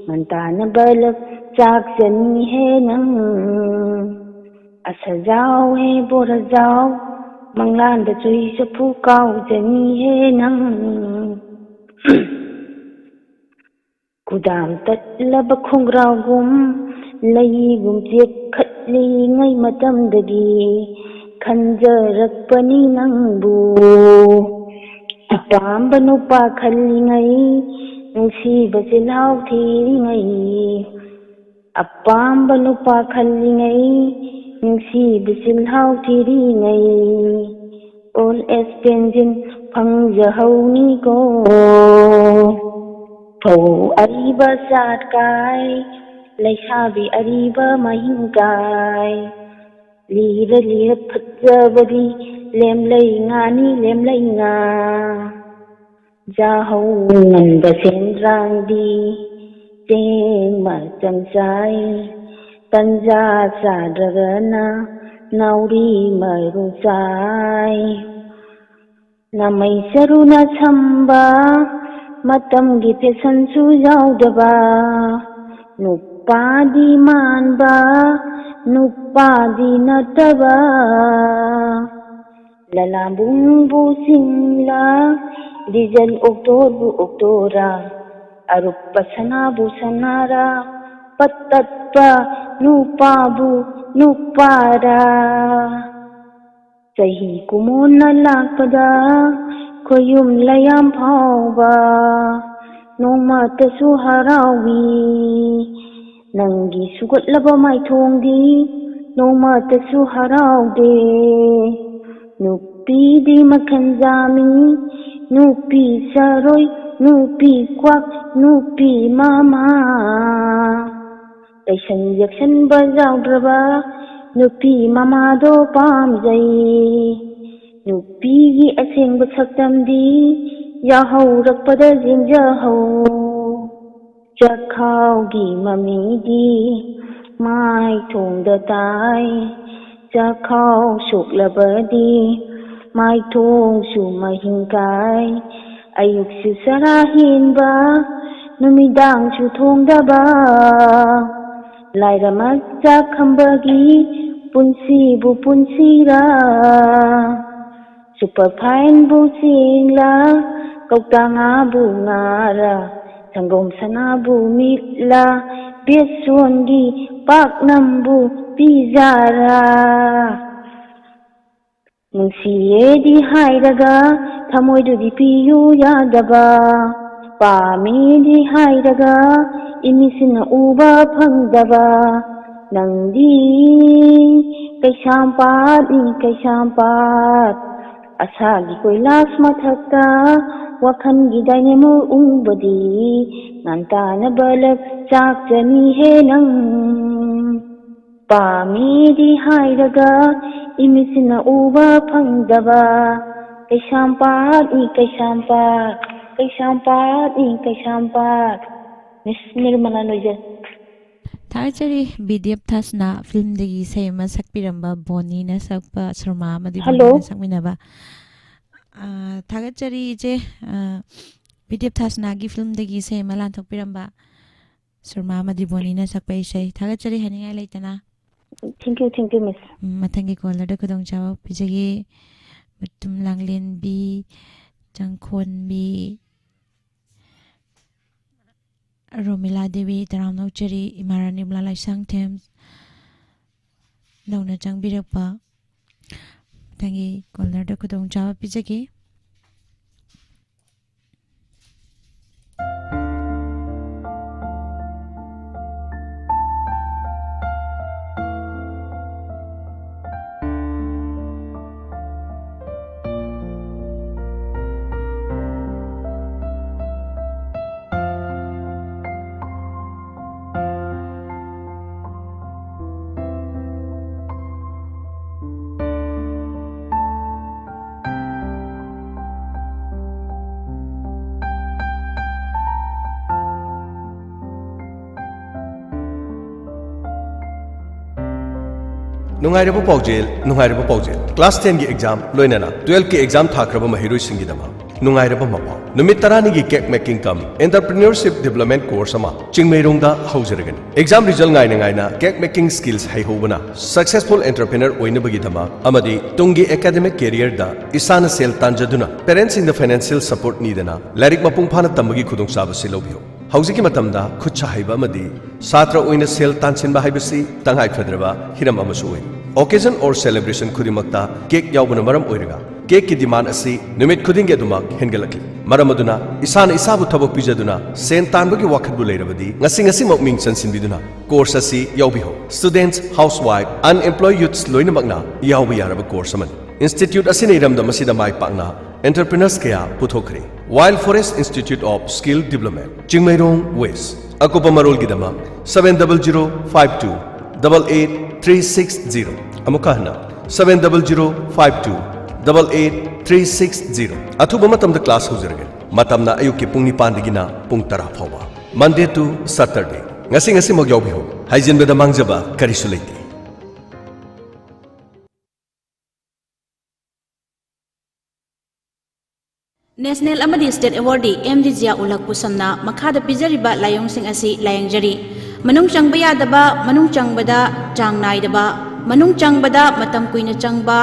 ꯉꯟꯇꯥꯅ ꯕꯂꯞ ꯆꯥꯛꯆꯅꯤꯍꯦ ꯅꯪ꯫ ꯑꯁꯖꯥꯎ ꯍꯦ ꯕꯣꯔꯖꯥꯎ, ꯃꯪꯂꯥꯟꯗ ꯆꯨꯍꯤ ꯆꯐꯨ ꯀꯥꯎꯖꯅꯤꯍꯦ ꯅꯪ꯫ ꯀꯨꯗꯥꯝ ꯇꯠꯂꯕ ꯈꯣꯡꯒ꯭ꯔꯥꯎꯒꯨꯝ ꯂꯩꯒꯨꯝ ꯆꯦꯛꯈꯠꯂꯤꯉꯩ ꯃꯇꯝꯗꯒꯤ ꯈꯟꯖꯔꯛꯄꯅꯤ ꯅꯪꯕꯨ꯫ ꯑꯄꯥꯝꯕ ꯅꯨꯄꯥ ꯈꯜꯂꯤꯉꯩ, ꯅꯨꯡꯁꯤꯕ ꯆꯤꯜꯍꯥꯎ ꯊꯤꯔꯤꯉꯩ, ꯑꯄꯥꯝꯕ ꯅꯨꯄꯥ ꯈꯜꯂꯤꯉꯩ, ꯅꯨꯡꯁꯤꯕ ꯆꯤꯜꯍꯥꯎ ꯊꯤꯔꯤꯉꯩ, old age pension ꯐꯪꯖꯍꯧꯅꯤꯀꯣ꯫ ꯐꯧ ꯑꯔꯤꯕ ꯆꯥꯠ ꯀꯥꯏ, ꯂꯩꯁꯥꯕꯤ ꯑꯔꯤꯕ ꯃꯍꯤꯡ ꯀꯥꯏ, ꯂꯤꯔ ꯂꯤꯔ ꯐꯠꯖꯕꯗꯤ ꯂꯦꯝꯂꯩ ꯉꯥꯅꯤ ꯂꯦꯝꯂꯩ ꯉꯥ꯫ ꯆꯥꯍꯧ ꯉꯟꯕ ꯁꯦꯟꯗ꯭ꯔꯥꯡꯗꯤ ꯆꯦꯡ ꯃꯆꯪ ꯆꯥꯏ, ꯇꯟꯖꯥ ꯆꯥꯗ꯭ꯔꯒꯅ ꯅꯥꯎꯔꯤ ꯃꯔꯨ ꯆꯥꯏ꯫ ꯅꯥꯃꯩ ꯆꯔꯨꯅ ꯁꯝꯕ, ꯃꯇꯝꯒꯤ ꯐꯦꯁꯟꯁꯨ ꯌꯥꯎꯗꯕ, ꯅꯨꯄꯥꯗꯤ ꯃꯥꯟꯕ, ꯅꯨꯄꯥꯗꯤ ꯅꯠꯇꯕ꯫ ꯂꯂꯥꯝꯕꯨꯡꯕꯨ ꯆꯤꯡꯂꯥ, ꯗꯤꯖꯜ ꯑꯣꯛꯇꯣꯕꯨ ꯑꯣꯛꯇꯣꯔꯥ, ꯑꯔꯨꯞꯄ ꯁꯅꯥꯕꯨ ꯁꯅꯥꯔꯥ, ꯄꯠ ꯇꯠꯄ ꯅꯨꯄꯥꯕꯨ ꯅꯨꯄꯥꯔꯥ꯫ ꯆꯍꯤ ꯀꯨꯝꯑꯣꯟꯅ ꯂꯥꯛꯄꯗ ꯈꯣꯌꯨꯝ ꯂꯩꯌꯥꯝ ꯐꯥꯎꯕ ꯅꯣꯡꯃꯇꯁꯨ ꯍꯔꯥꯎꯏ꯫ ꯅꯪꯒꯤ ꯁꯨꯒꯠꯂꯕ ꯃꯥꯏꯊꯣꯡꯗꯤ ꯅꯣꯡꯃꯇꯁꯨ ꯍꯔꯥꯎꯗꯦ꯫ ꯅꯨꯄꯤꯗꯤ ꯃꯈꯜ ꯌꯥꯝꯃꯤ, ꯅꯨꯄꯤ ꯆꯔꯣꯏ, ꯅꯨꯄꯤ ꯀ꯭ꯋꯥꯛ, ꯅꯨꯄꯤ ꯃꯃꯥ꯫ ꯂꯩꯁꯟ ꯌꯦꯛꯁꯟꯕ ꯌꯥꯎꯗ꯭ꯔꯕ ꯅꯨꯄꯤ ꯃꯃꯥꯗꯣ ꯄꯥꯝꯖꯩ꯫ ꯅꯨꯄꯤꯒꯤ ꯑꯁꯦꯡꯕ ꯁꯛꯇꯝꯗꯤ ꯌꯥꯍꯧꯔꯛꯄꯗ ꯌꯦꯡꯖꯍꯧ꯫ ꯆꯈꯥꯎꯒꯤ ꯃꯃꯤꯗꯤ ꯃꯥꯏꯊꯣꯡꯗ ꯇꯥꯏ꯫ ꯆꯈꯥꯎ ꯁꯣꯛꯂꯕꯗꯤ ꯃꯥꯏꯊꯣꯡꯁꯨ ꯃꯍꯤꯡ ꯀꯥꯏ꯫ ꯑꯌꯨꯛꯁꯨ ꯆꯔꯥ ꯍꯦꯟꯕ, ꯅꯨꯃꯤꯗꯥꯡꯁꯨ ꯊꯣꯡꯗꯕ꯫ ꯂꯥꯏꯔ ꯃꯆꯥ ꯈꯝꯕꯒꯤ ꯄꯨꯟꯁꯤꯕꯨ ꯄꯨꯟꯁꯤꯔꯥ, ꯁꯨꯄꯔ ꯐꯥꯏꯟꯕꯨ ꯆꯦꯡꯂꯥ, ꯀꯧꯇꯥ ꯉꯥꯕꯨ ꯉꯥꯔꯥ, ꯁꯪꯒꯣꯝ ꯁꯅꯥꯕꯨ ꯃꯤꯠꯂꯥ, ꯕꯦꯁꯣꯟꯒꯤ ꯄꯥꯛꯅꯝꯕꯨ ꯄꯤꯖꯥꯔꯥ꯫ ꯅꯨꯡꯁꯤꯌꯦꯗꯤ ꯍꯥꯏꯔꯒ ꯊꯃꯣꯏꯗꯨꯗꯤ ꯄꯤꯌꯨ ꯌꯥꯗꯕ, ꯄꯥꯝꯃꯦꯗꯤ ꯍꯥꯏꯔꯒ ꯏꯃꯤꯠꯁꯤꯅ ꯎꯕ ꯐꯪꯗꯕ, ꯅꯪꯗꯤ ꯀꯩꯁꯥꯝꯄꯥꯠꯅꯤ ꯀꯩꯁꯥꯝꯄꯥꯠ꯫ ꯑꯁꯥꯒꯤ ꯀꯣꯏꯂꯥꯁ ꯃꯊꯛꯇ ꯋꯥꯈꯜꯒꯤ ꯗꯥꯏꯅꯦꯃꯣ ꯎꯪꯕꯗꯤ, ꯉꯥꯟꯇꯥꯅ ꯕꯂꯞ ꯆꯥꯛꯆꯅꯤꯍꯦ ꯅꯪ꯫ ꯄꯥꯝꯃꯤꯗꯤ ꯍꯥꯏꯔꯒ ꯏꯃꯤꯠꯁꯤꯅ ꯎꯕ ꯐꯪꯗꯕ, ꯀꯩꯁꯥꯝꯄꯥꯠꯅꯤ ꯀꯩꯁꯥꯝꯄꯥꯠ, ꯀꯩꯁꯥꯝꯄꯥꯠꯅꯤ ꯀꯩꯁꯥꯝꯄꯥꯠ꯫ ꯃꯤꯁ ꯅꯤꯔꯃꯂꯥ ꯂꯣꯏꯖꯩ꯫ ꯊꯥꯒꯠꯆꯔꯤ꯫ ꯕꯤꯗ꯭ꯌꯞ ꯊꯥꯁꯅꯥ ꯐꯤꯂꯝꯗꯒꯤ ꯏꯁꯩ ꯑꯃ ꯁꯛꯄꯤꯔꯝꯕ, ꯕꯣꯅꯤꯅ ꯁꯛꯄ, ꯁꯨꯔꯃꯥ ꯑꯃꯗꯤ Hello. ꯕꯣꯅꯤꯅ ꯁꯛꯃꯤꯟꯅꯕ꯫ ꯑꯥ, ꯊꯥꯒꯠꯆꯔꯤ ꯏꯆꯦ꯫ ꯑꯥ, ꯕꯤꯗ꯭ꯌꯞ ꯊꯥꯁꯅꯥꯒꯤ ꯐꯤꯂꯝꯗꯒꯤ ꯏꯁꯩ ꯑꯃ ꯂꯥꯟꯊꯣꯛꯄꯤꯔꯝꯕ ꯁꯨꯔꯃꯥ ꯑꯃꯗꯤ ꯕꯣꯅꯤꯅ ꯁꯛꯄ ꯏꯁꯩ꯫ ꯊꯥꯒꯠꯆꯔꯤ ꯍꯥꯏꯅꯤꯡꯉꯥꯏ ꯂꯩꯇꯅ꯫ Thank you, thank you, miss. ꯎꯝ, ꯃꯊꯪꯒꯤ ꯀꯣꯂꯔꯗ ꯈꯨꯗꯣꯡꯆꯥꯕ ꯄꯤꯖꯒꯦ꯫ ꯃꯇꯨꯝ ꯂꯥꯡꯂꯦꯟꯕꯤ, ꯆꯪꯈꯣꯟꯕꯤ, ꯔꯣꯃꯤꯂꯥ ꯗꯦꯕꯤ, ꯇꯔꯥꯝꯅ ꯑꯣꯛꯆꯔꯤ, ꯏꯃꯥ ꯔꯥꯅꯤ ꯕꯂꯥ ꯂꯥꯏꯁꯥꯡꯊꯦꯝ, ꯅꯧꯅ ꯆꯪꯕꯤꯔꯛꯄ꯫ ꯃꯊꯪꯒꯤ ꯀꯣꯂꯔꯗ ꯈꯨꯗꯣꯡꯆꯥꯕ ꯄꯤꯖꯒꯦ꯫ ꯅꯨꯡꯉꯥꯏꯔꯕ ꯄꯥꯎꯖꯦꯜ, ꯅꯨꯡꯉꯥꯏꯔꯕ ꯄꯥꯎꯖꯦꯜ꯫ Class ten ꯒꯤ exam ꯂꯣꯏꯅꯅ twelve ꯀꯤ exam ꯊꯥꯈ꯭ꯔꯕ ꯃꯍꯩꯔꯣꯏꯁꯤꯡꯒꯤꯗꯃꯛ ꯅꯨꯡꯉꯥꯏꯔꯕ ꯃꯄꯥꯎ꯫ ꯅꯨꯃꯤꯠ ꯇꯔꯥꯅꯤꯒꯤ cake making cum entrepreneurship development course ꯑꯃ ꯆꯤꯡꯃꯩꯔꯣꯡꯗ ꯍꯧꯖꯔꯒꯅꯤ꯫ Exam result ꯉꯥꯏꯅ ꯉꯥꯏꯅ cake making skills ꯍꯩꯍꯧꯕꯅ successful entrepreneur ꯑꯣꯏꯅꯕꯒꯤꯗꯃꯛ ꯑꯃꯗꯤ ꯇꯨꯡꯒꯤ academic careerꯗ ꯏꯁꯥꯅ ꯁꯦꯜ ꯇꯥꯟꯖꯗꯨꯅ parentsꯁꯤꯡꯗ financial support ꯅꯤꯗꯅ ꯂꯥꯏꯔꯤꯛ ꯃꯄꯨꯡ ꯐꯥꯅ ꯇꯝꯕꯒꯤ ꯈꯨꯗꯣꯡꯆꯥꯕꯁꯤ ꯂꯧꯕꯤꯌꯨ꯫ ꯍꯧꯖꯤꯛꯀꯤ ꯃꯇꯝꯗ ꯈꯨꯠꯁꯥ ꯍꯩꯕ ꯑꯃꯗꯤ ꯁꯥꯇ꯭ꯔ ꯑꯣꯏꯅ ꯁꯦꯜ ꯇꯥꯟꯁꯤꯟꯕ ꯍꯥꯏꯕꯁꯤ ꯇꯉꯥꯏ ꯐꯗ꯭ꯔꯕ ꯍꯤꯔꯝ ꯑꯃꯁꯨ ꯑꯣꯏ꯫ Occasion or celebration ꯈꯨꯗꯤꯡꯃꯛꯇ cake ꯌꯥꯎꯕꯅ ꯃꯔꯝ ꯑꯣꯏꯔꯒ cakeꯀꯤ demand ꯑꯁꯤ ꯅꯨꯃꯤꯠ ꯈꯨꯗꯤꯡꯒꯤ ꯑꯗꯨꯃꯛ ꯍꯦꯟꯒꯠꯂꯛꯂꯤ꯫ ꯃꯔꯝ ꯑꯗꯨꯅ ꯏꯁꯥꯅ ꯏꯁꯥꯕꯨ ꯊꯕꯛ ꯄꯤꯖꯗꯨꯅ ꯁꯦꯟ ꯇꯥꯟꯕꯒꯤ ꯋꯥꯈꯜꯕꯨ ꯂꯩꯔꯕꯗꯤ ꯉꯁꯤ ꯉꯁꯤꯃꯛ ꯃꯤꯡ ꯆꯟꯁꯤꯟꯕꯤꯗꯨꯅ course ꯑꯁꯤ ꯌꯥꯎꯕꯤꯍꯧ꯫ Students, housewife, unemployed youths ꯂꯣꯏꯅꯃꯛꯅ ꯌꯥꯎꯕ ꯌꯥꯔꯕ course ꯑꯃꯅꯤ꯫ Institute ꯑꯁꯤꯅ ꯏꯔꯝꯗꯝ ꯑꯁꯤꯗ ꯃꯥꯏ ꯄꯥꯛꯅ entrepreneurs ꯀꯌꯥ ꯄꯨꯊꯣꯛꯈ꯭ꯔꯦ꯫ Wild Forest Institute of Skill Development, Chingmeirong West꯫ ꯑꯀꯨꯞꯄ ꯃꯔꯣꯜꯒꯤꯗꯃꯛ seven double zero five two double eight three six zero꯫ ꯑꯃꯨꯛꯀ ꯍꯟꯅ, seven double zero five two double eight three six zero꯫ ꯑꯊꯨꯕ ꯃꯇꯝꯗ class ꯍꯧꯖꯔꯒꯅꯤ꯫ ꯃꯇꯝꯅ ꯑꯌꯨꯛꯀꯤ ꯄꯨꯡ ꯅꯤꯄꯥꯟꯗꯒꯤꯅ ꯄꯨꯡ ꯇꯔꯥ ꯐꯥꯎꯕ, Monday to Saturday꯫ ꯉꯁꯤ ꯉꯁꯤꯃꯛ ꯌꯥꯎꯕꯤꯍꯧ꯫ ꯍꯥꯏꯖꯤꯟꯕꯗ ꯃꯥꯡꯖꯕ ꯀꯔꯤꯁꯨ ꯂꯩꯇꯦ꯫ National ꯑꯃꯗꯤ state awardee M D Zia ꯎꯂꯛ ꯄꯨꯁꯝꯅ ꯃꯈꯥꯗ ꯄꯤꯖꯔꯤꯕ ꯂꯥꯏꯑꯣꯡꯁꯤꯡ ꯑꯁꯤ ꯂꯥꯌꯦꯡꯖꯔꯤ꯫ ꯃꯅꯨꯡ ꯆꯪꯕ ꯌꯥꯗꯕ, ꯃꯅꯨꯡ ꯆꯪꯕꯗ ꯆꯥꯡ ꯅꯥꯏꯗꯕ, ꯃꯅꯨꯡ ꯆꯪꯕꯗ ꯃꯇꯝ ꯀꯨꯏꯅ ꯆꯪꯕ,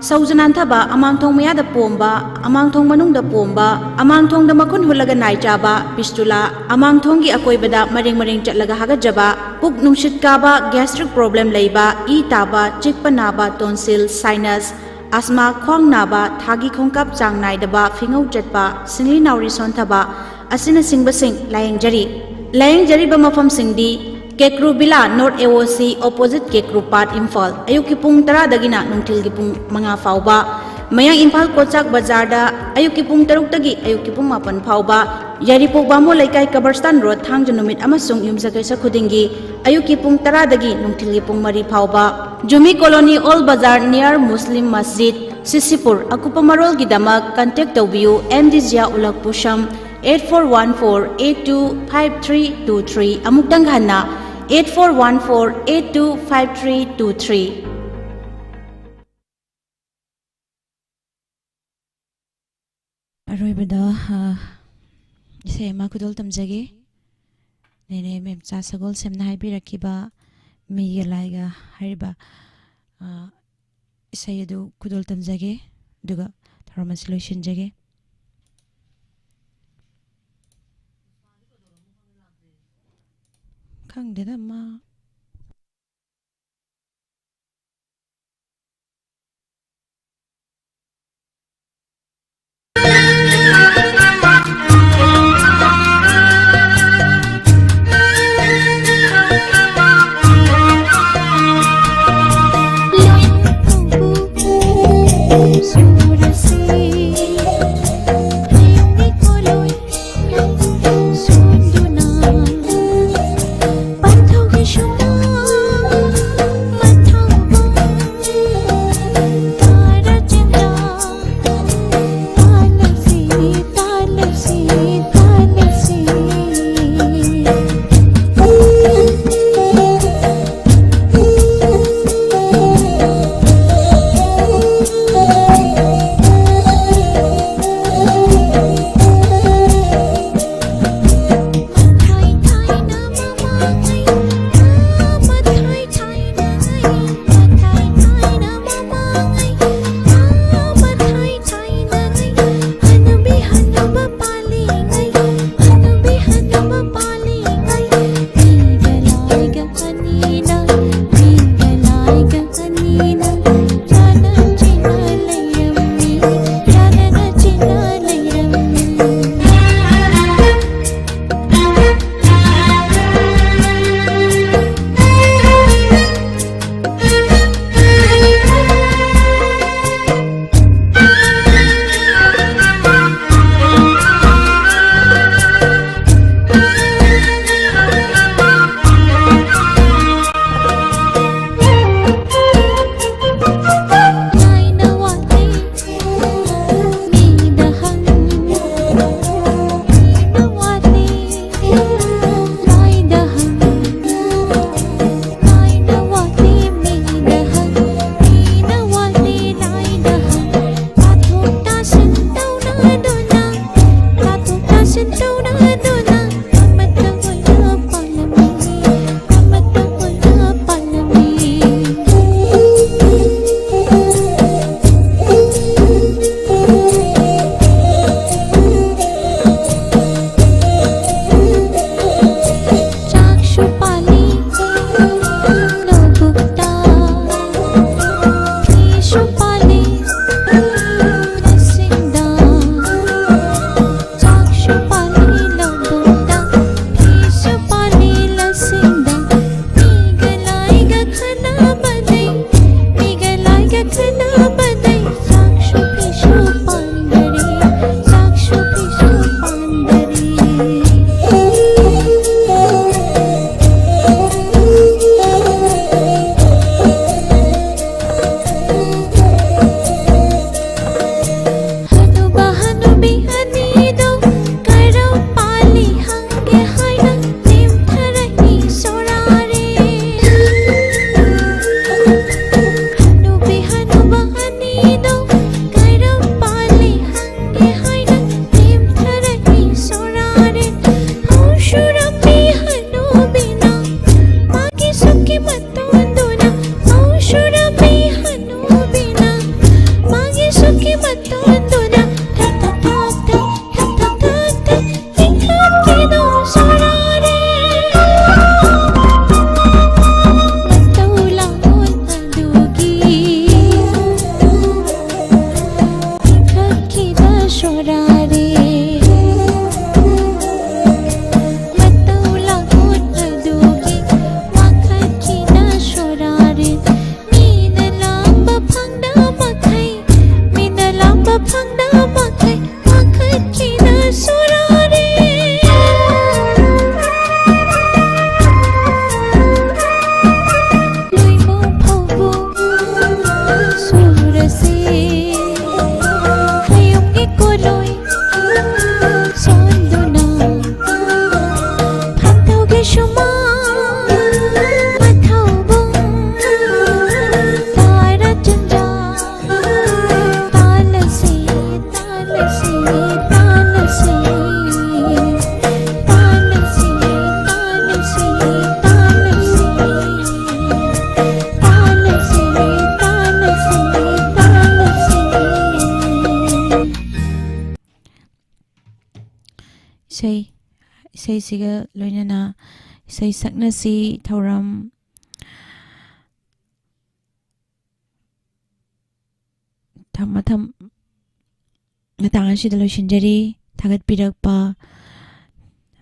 ꯁꯧꯖ ꯅꯥꯟꯊꯕ, ꯑꯃꯥꯡꯊꯣꯡ ꯃꯌꯥꯗ ꯄꯣꯝꯕ, ꯑꯃꯥꯡꯊꯣꯡ ꯃꯅꯨꯡꯗ ꯄꯣꯝꯕ, ꯑꯃꯥꯡꯊꯣꯡꯗ ꯃꯈꯨꯟ ꯍꯨꯠꯂꯒ ꯅꯥꯏ ꯆꯥꯕ, fistula, ꯑꯃꯥꯡꯊꯣꯡꯒꯤ ꯑꯀꯣꯏꯕꯗ ꯃꯔꯦꯡ ꯃꯔꯦꯡ ꯆꯠꯂꯒ ꯍꯥꯒꯠꯆꯕ, ꯄꯨꯛ ꯅꯨꯡꯁꯤꯠ ꯀꯥꯕ, gastric problem ꯂꯩꯕ, ꯏ ꯇꯥꯕ, ꯆꯤꯛꯄ ꯅꯥꯕ, tonsil, sinus, asthma, ꯈ꯭ꯋꯥꯡ ꯅꯥꯕ, ꯊꯥꯒꯤ ꯈꯣꯡꯀꯥꯞ ꯆꯥꯡ ꯅꯥꯏꯗꯕ, ꯐꯤꯉꯧ ꯆꯠꯄ, ꯁꯤꯡꯂꯤ ꯅꯥꯎꯔꯤ ꯁꯣꯟꯊꯕ ꯑꯁꯤꯅꯆꯤꯡꯕꯁꯤꯡ ꯂꯥꯌꯦꯡꯖꯔꯤ꯫ ꯂꯥꯌꯦꯡꯖꯔꯤꯕ ꯃꯐꯝꯁꯤꯡꯗꯤ ꯀꯦꯀ꯭ꯔꯨ ꯕꯤꯂꯥ, North A O C, opposite ꯀꯦꯀ꯭ꯔꯨ ꯄꯥꯠ, ꯏꯝꯐꯥꯜ꯫ ꯑꯌꯨꯛꯀꯤ ꯄꯨꯡ ꯇꯔꯥꯗꯒꯤꯅ ꯅꯨꯡꯊꯤꯜꯒꯤ ꯄꯨꯡ ꯃꯉꯥ ꯐꯥꯎꯕ꯫ ꯃꯌꯥꯡ ꯏꯝꯐꯥꯜ ꯀꯣꯆꯥꯛ ꯕꯖꯥꯔꯗ ꯑꯌꯨꯛꯀꯤ ꯄꯨꯡ ꯇꯔꯨꯛꯇꯒꯤ ꯑꯌꯨꯛꯀꯤ ꯄꯨꯡ ꯃꯥꯄꯟ ꯐꯥꯎꯕ꯫ ꯌꯥꯏꯔꯤꯄꯣꯛ ꯕꯥꯃꯣꯟ ꯂꯩꯀꯥꯏ ꯀꯕꯔꯁꯇꯥꯟ ꯔꯣꯗ, ꯊꯥꯡꯖ ꯅꯨꯃꯤꯠ ꯑꯃꯁꯨꯡ ꯌꯨꯝꯁꯀꯩꯁ ꯈꯨꯗꯤꯡꯒꯤ ꯑꯌꯨꯛꯀꯤ ꯄꯨꯡ ꯇꯔꯥꯗꯒꯤ ꯅꯨꯡꯊꯤꯜꯒꯤ ꯄꯨꯡ ꯃꯔꯤ ꯐꯥꯎꯕ꯫ Jumi Colony, Old Bazar, near Muslim Masjid, ꯁꯤꯁꯤꯄꯨꯔ꯫ ꯑꯀꯨꯞꯄ ꯃꯔꯣꯜꯒꯤꯗꯃꯛ contact ꯇꯧꯕꯤꯌꯨ ꯑꯦꯝ ꯗꯤ ꯖꯤꯌꯥ ꯎꯂꯛ ꯄꯨꯁꯝ, eight four one four eight two five three two three꯫ ꯑꯃꯨꯛꯇꯪ ꯍꯟꯅ, eight four one four eight two five three two three꯫ ꯑ, ꯏꯁꯩ ꯑꯃ ꯈꯨꯗꯣꯜ ꯇꯝꯖꯒꯦ꯫ ꯅꯦꯅꯦ ꯃꯦꯝꯆꯥ ꯁꯒꯣꯜꯁꯦꯝꯅ ꯍꯥꯏꯕꯤꯔꯛꯈꯤꯕ "ꯃꯤꯒ ꯂꯥꯏꯒ" ꯍꯥꯏꯔꯤꯕ, ꯑ, ꯏꯁꯩ ꯑꯗꯨ ꯈꯨꯗꯣꯜ ꯇꯝꯖꯒꯦ, ꯑꯗꯨꯒ ꯊꯧꯔꯝ ꯑꯁꯤ ꯂꯣꯏꯁꯤꯟꯖꯒꯦ꯫ ꯈꯪꯗꯦꯗ ꯃꯥ꯫ ꯇꯧꯅꯗꯨꯅ ꯑꯃꯠꯇ ꯑꯣꯏꯅ ꯄꯥꯜꯂꯝꯃꯤ, ꯑꯃꯠꯇ ꯑꯣꯏꯅ ꯄꯥꯜꯂꯝꯃꯤ꯫ ꯆꯥꯛꯁꯨ ꯄꯥꯜꯂꯤ ꯂꯧꯕꯨꯛꯇ, ꯐꯤꯁꯨ ꯄꯥꯜꯂꯤ ꯎꯅꯁꯤꯡꯗ꯫ ꯆꯥꯛꯁꯨ ꯄꯥꯜꯂꯤ ꯏꯁꯩ, ꯏꯁꯩꯁꯤꯒ ꯂꯣꯏꯅꯅ ꯏꯁꯩ ꯁꯛꯅꯁꯤ ꯊꯧꯔꯝ ꯊꯝ-, ꯃꯊꯝ-, ꯃꯇꯥꯡ ꯑꯁꯤꯗ ꯂꯣꯏꯁꯤꯟꯖꯔꯤ꯫ ꯊꯥꯒꯠꯄꯤꯔꯛꯄ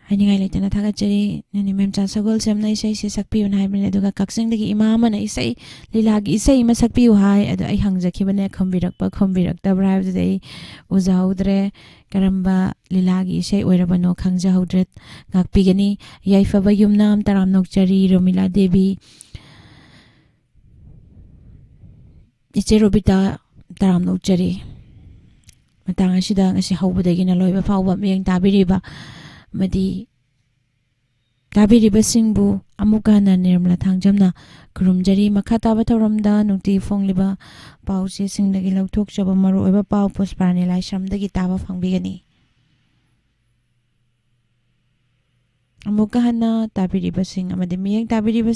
ꯍꯥꯏꯅꯤꯡꯉꯥꯏ ꯂꯩꯇꯅ ꯊꯥꯒꯠꯆꯔꯤ꯫ ꯅꯅꯤ ꯃꯦꯝꯆꯥ ꯁꯒꯣꯜꯁꯦꯝꯅ ꯏꯁꯩꯁꯦ ꯁꯛꯄꯤꯌꯨꯅ ꯍꯥꯏꯕꯅꯤ, ꯑꯗꯨꯒ ꯀꯛꯆꯤꯡꯗꯒꯤ ꯏꯃꯥ ꯑꯃꯅ ꯏꯁꯩ, ꯂꯤꯂꯥꯒꯤ ꯏꯁꯩ ꯑꯃ ꯁꯛꯄꯤꯌꯨ ꯍꯥꯏ꯫ ꯑꯗꯣ ꯑꯩ ꯍꯪꯖꯈꯤꯕꯅꯦ, ꯈꯨꯝꯕꯤꯔꯛꯄ ꯈꯨꯝꯕꯤꯔꯛꯇꯕ꯭ꯔꯥ ꯍꯥꯏꯕꯗꯨꯗꯤ ꯑꯩ ꯎꯖꯍꯧꯗ꯭ꯔꯦ꯫ ꯀꯔꯝꯕ ꯂꯤꯂꯥꯒꯤ ꯏꯁꯩ ꯑꯣꯏꯔꯕꯅꯣ ꯈꯪꯖꯍꯧꯗ꯭ꯔꯦ꯫ ꯉꯥꯛꯄꯤꯒꯅꯤ꯫ ꯌꯥꯏꯐꯕ ꯌꯨꯝꯅꯥꯝ ꯇꯔꯥꯝꯅ ꯑꯣꯛꯆꯔꯤ, ꯔꯣꯃꯤꯂꯥ ꯗꯦꯕꯤ, ꯏꯆꯦ ꯔꯣꯕꯤꯇꯥ ꯇꯔꯥꯝꯅ ꯑꯣꯛꯆꯔꯤ꯫ ꯃꯇꯥꯡ ꯑꯁꯤꯗ ꯉꯁꯤ ꯍꯧꯕꯗꯒꯤꯅ ꯂꯣꯏꯕ ꯐꯥꯎꯕ ꯃꯤꯠꯌꯦꯡ ꯇꯥꯕꯤꯔꯤꯕ ꯑꯃꯗꯤ ꯇꯥꯕꯤꯔꯤꯕꯁꯤꯡꯕꯨ ꯑꯃꯨꯛꯀ ꯍꯟꯅ ꯅꯤꯔꯃꯂꯥ ꯊꯥꯡꯖꯝꯅ ꯈꯨꯔꯨꯝꯖꯔꯤ꯫ ꯃꯈꯥ ꯇꯥꯕ ꯊꯧꯔꯝꯗ ꯅꯨꯡꯇꯤ ꯐꯣꯡꯂꯤꯕ ꯄꯥꯎ ꯆꯦꯁꯤꯡꯗꯒꯤ ꯂꯧꯊꯣꯛꯆꯕ ꯃꯔꯨꯑꯣꯏꯕ ꯄꯥꯎ ꯄꯨꯁꯄꯥꯔꯥꯅꯤ ꯂꯥꯏꯁ꯭ꯔꯝꯗꯒꯤ ꯇꯥꯕ ꯐꯪꯕꯤꯒꯅꯤ꯫ ꯑꯃꯨꯛꯀ ꯍꯟꯅ ꯇꯥꯕꯤꯔꯤꯕꯁꯤꯡ ꯑꯃꯗꯤ ꯃꯤꯠꯌꯦꯡ ꯇꯥꯕꯤꯔꯤꯕꯁꯤꯡ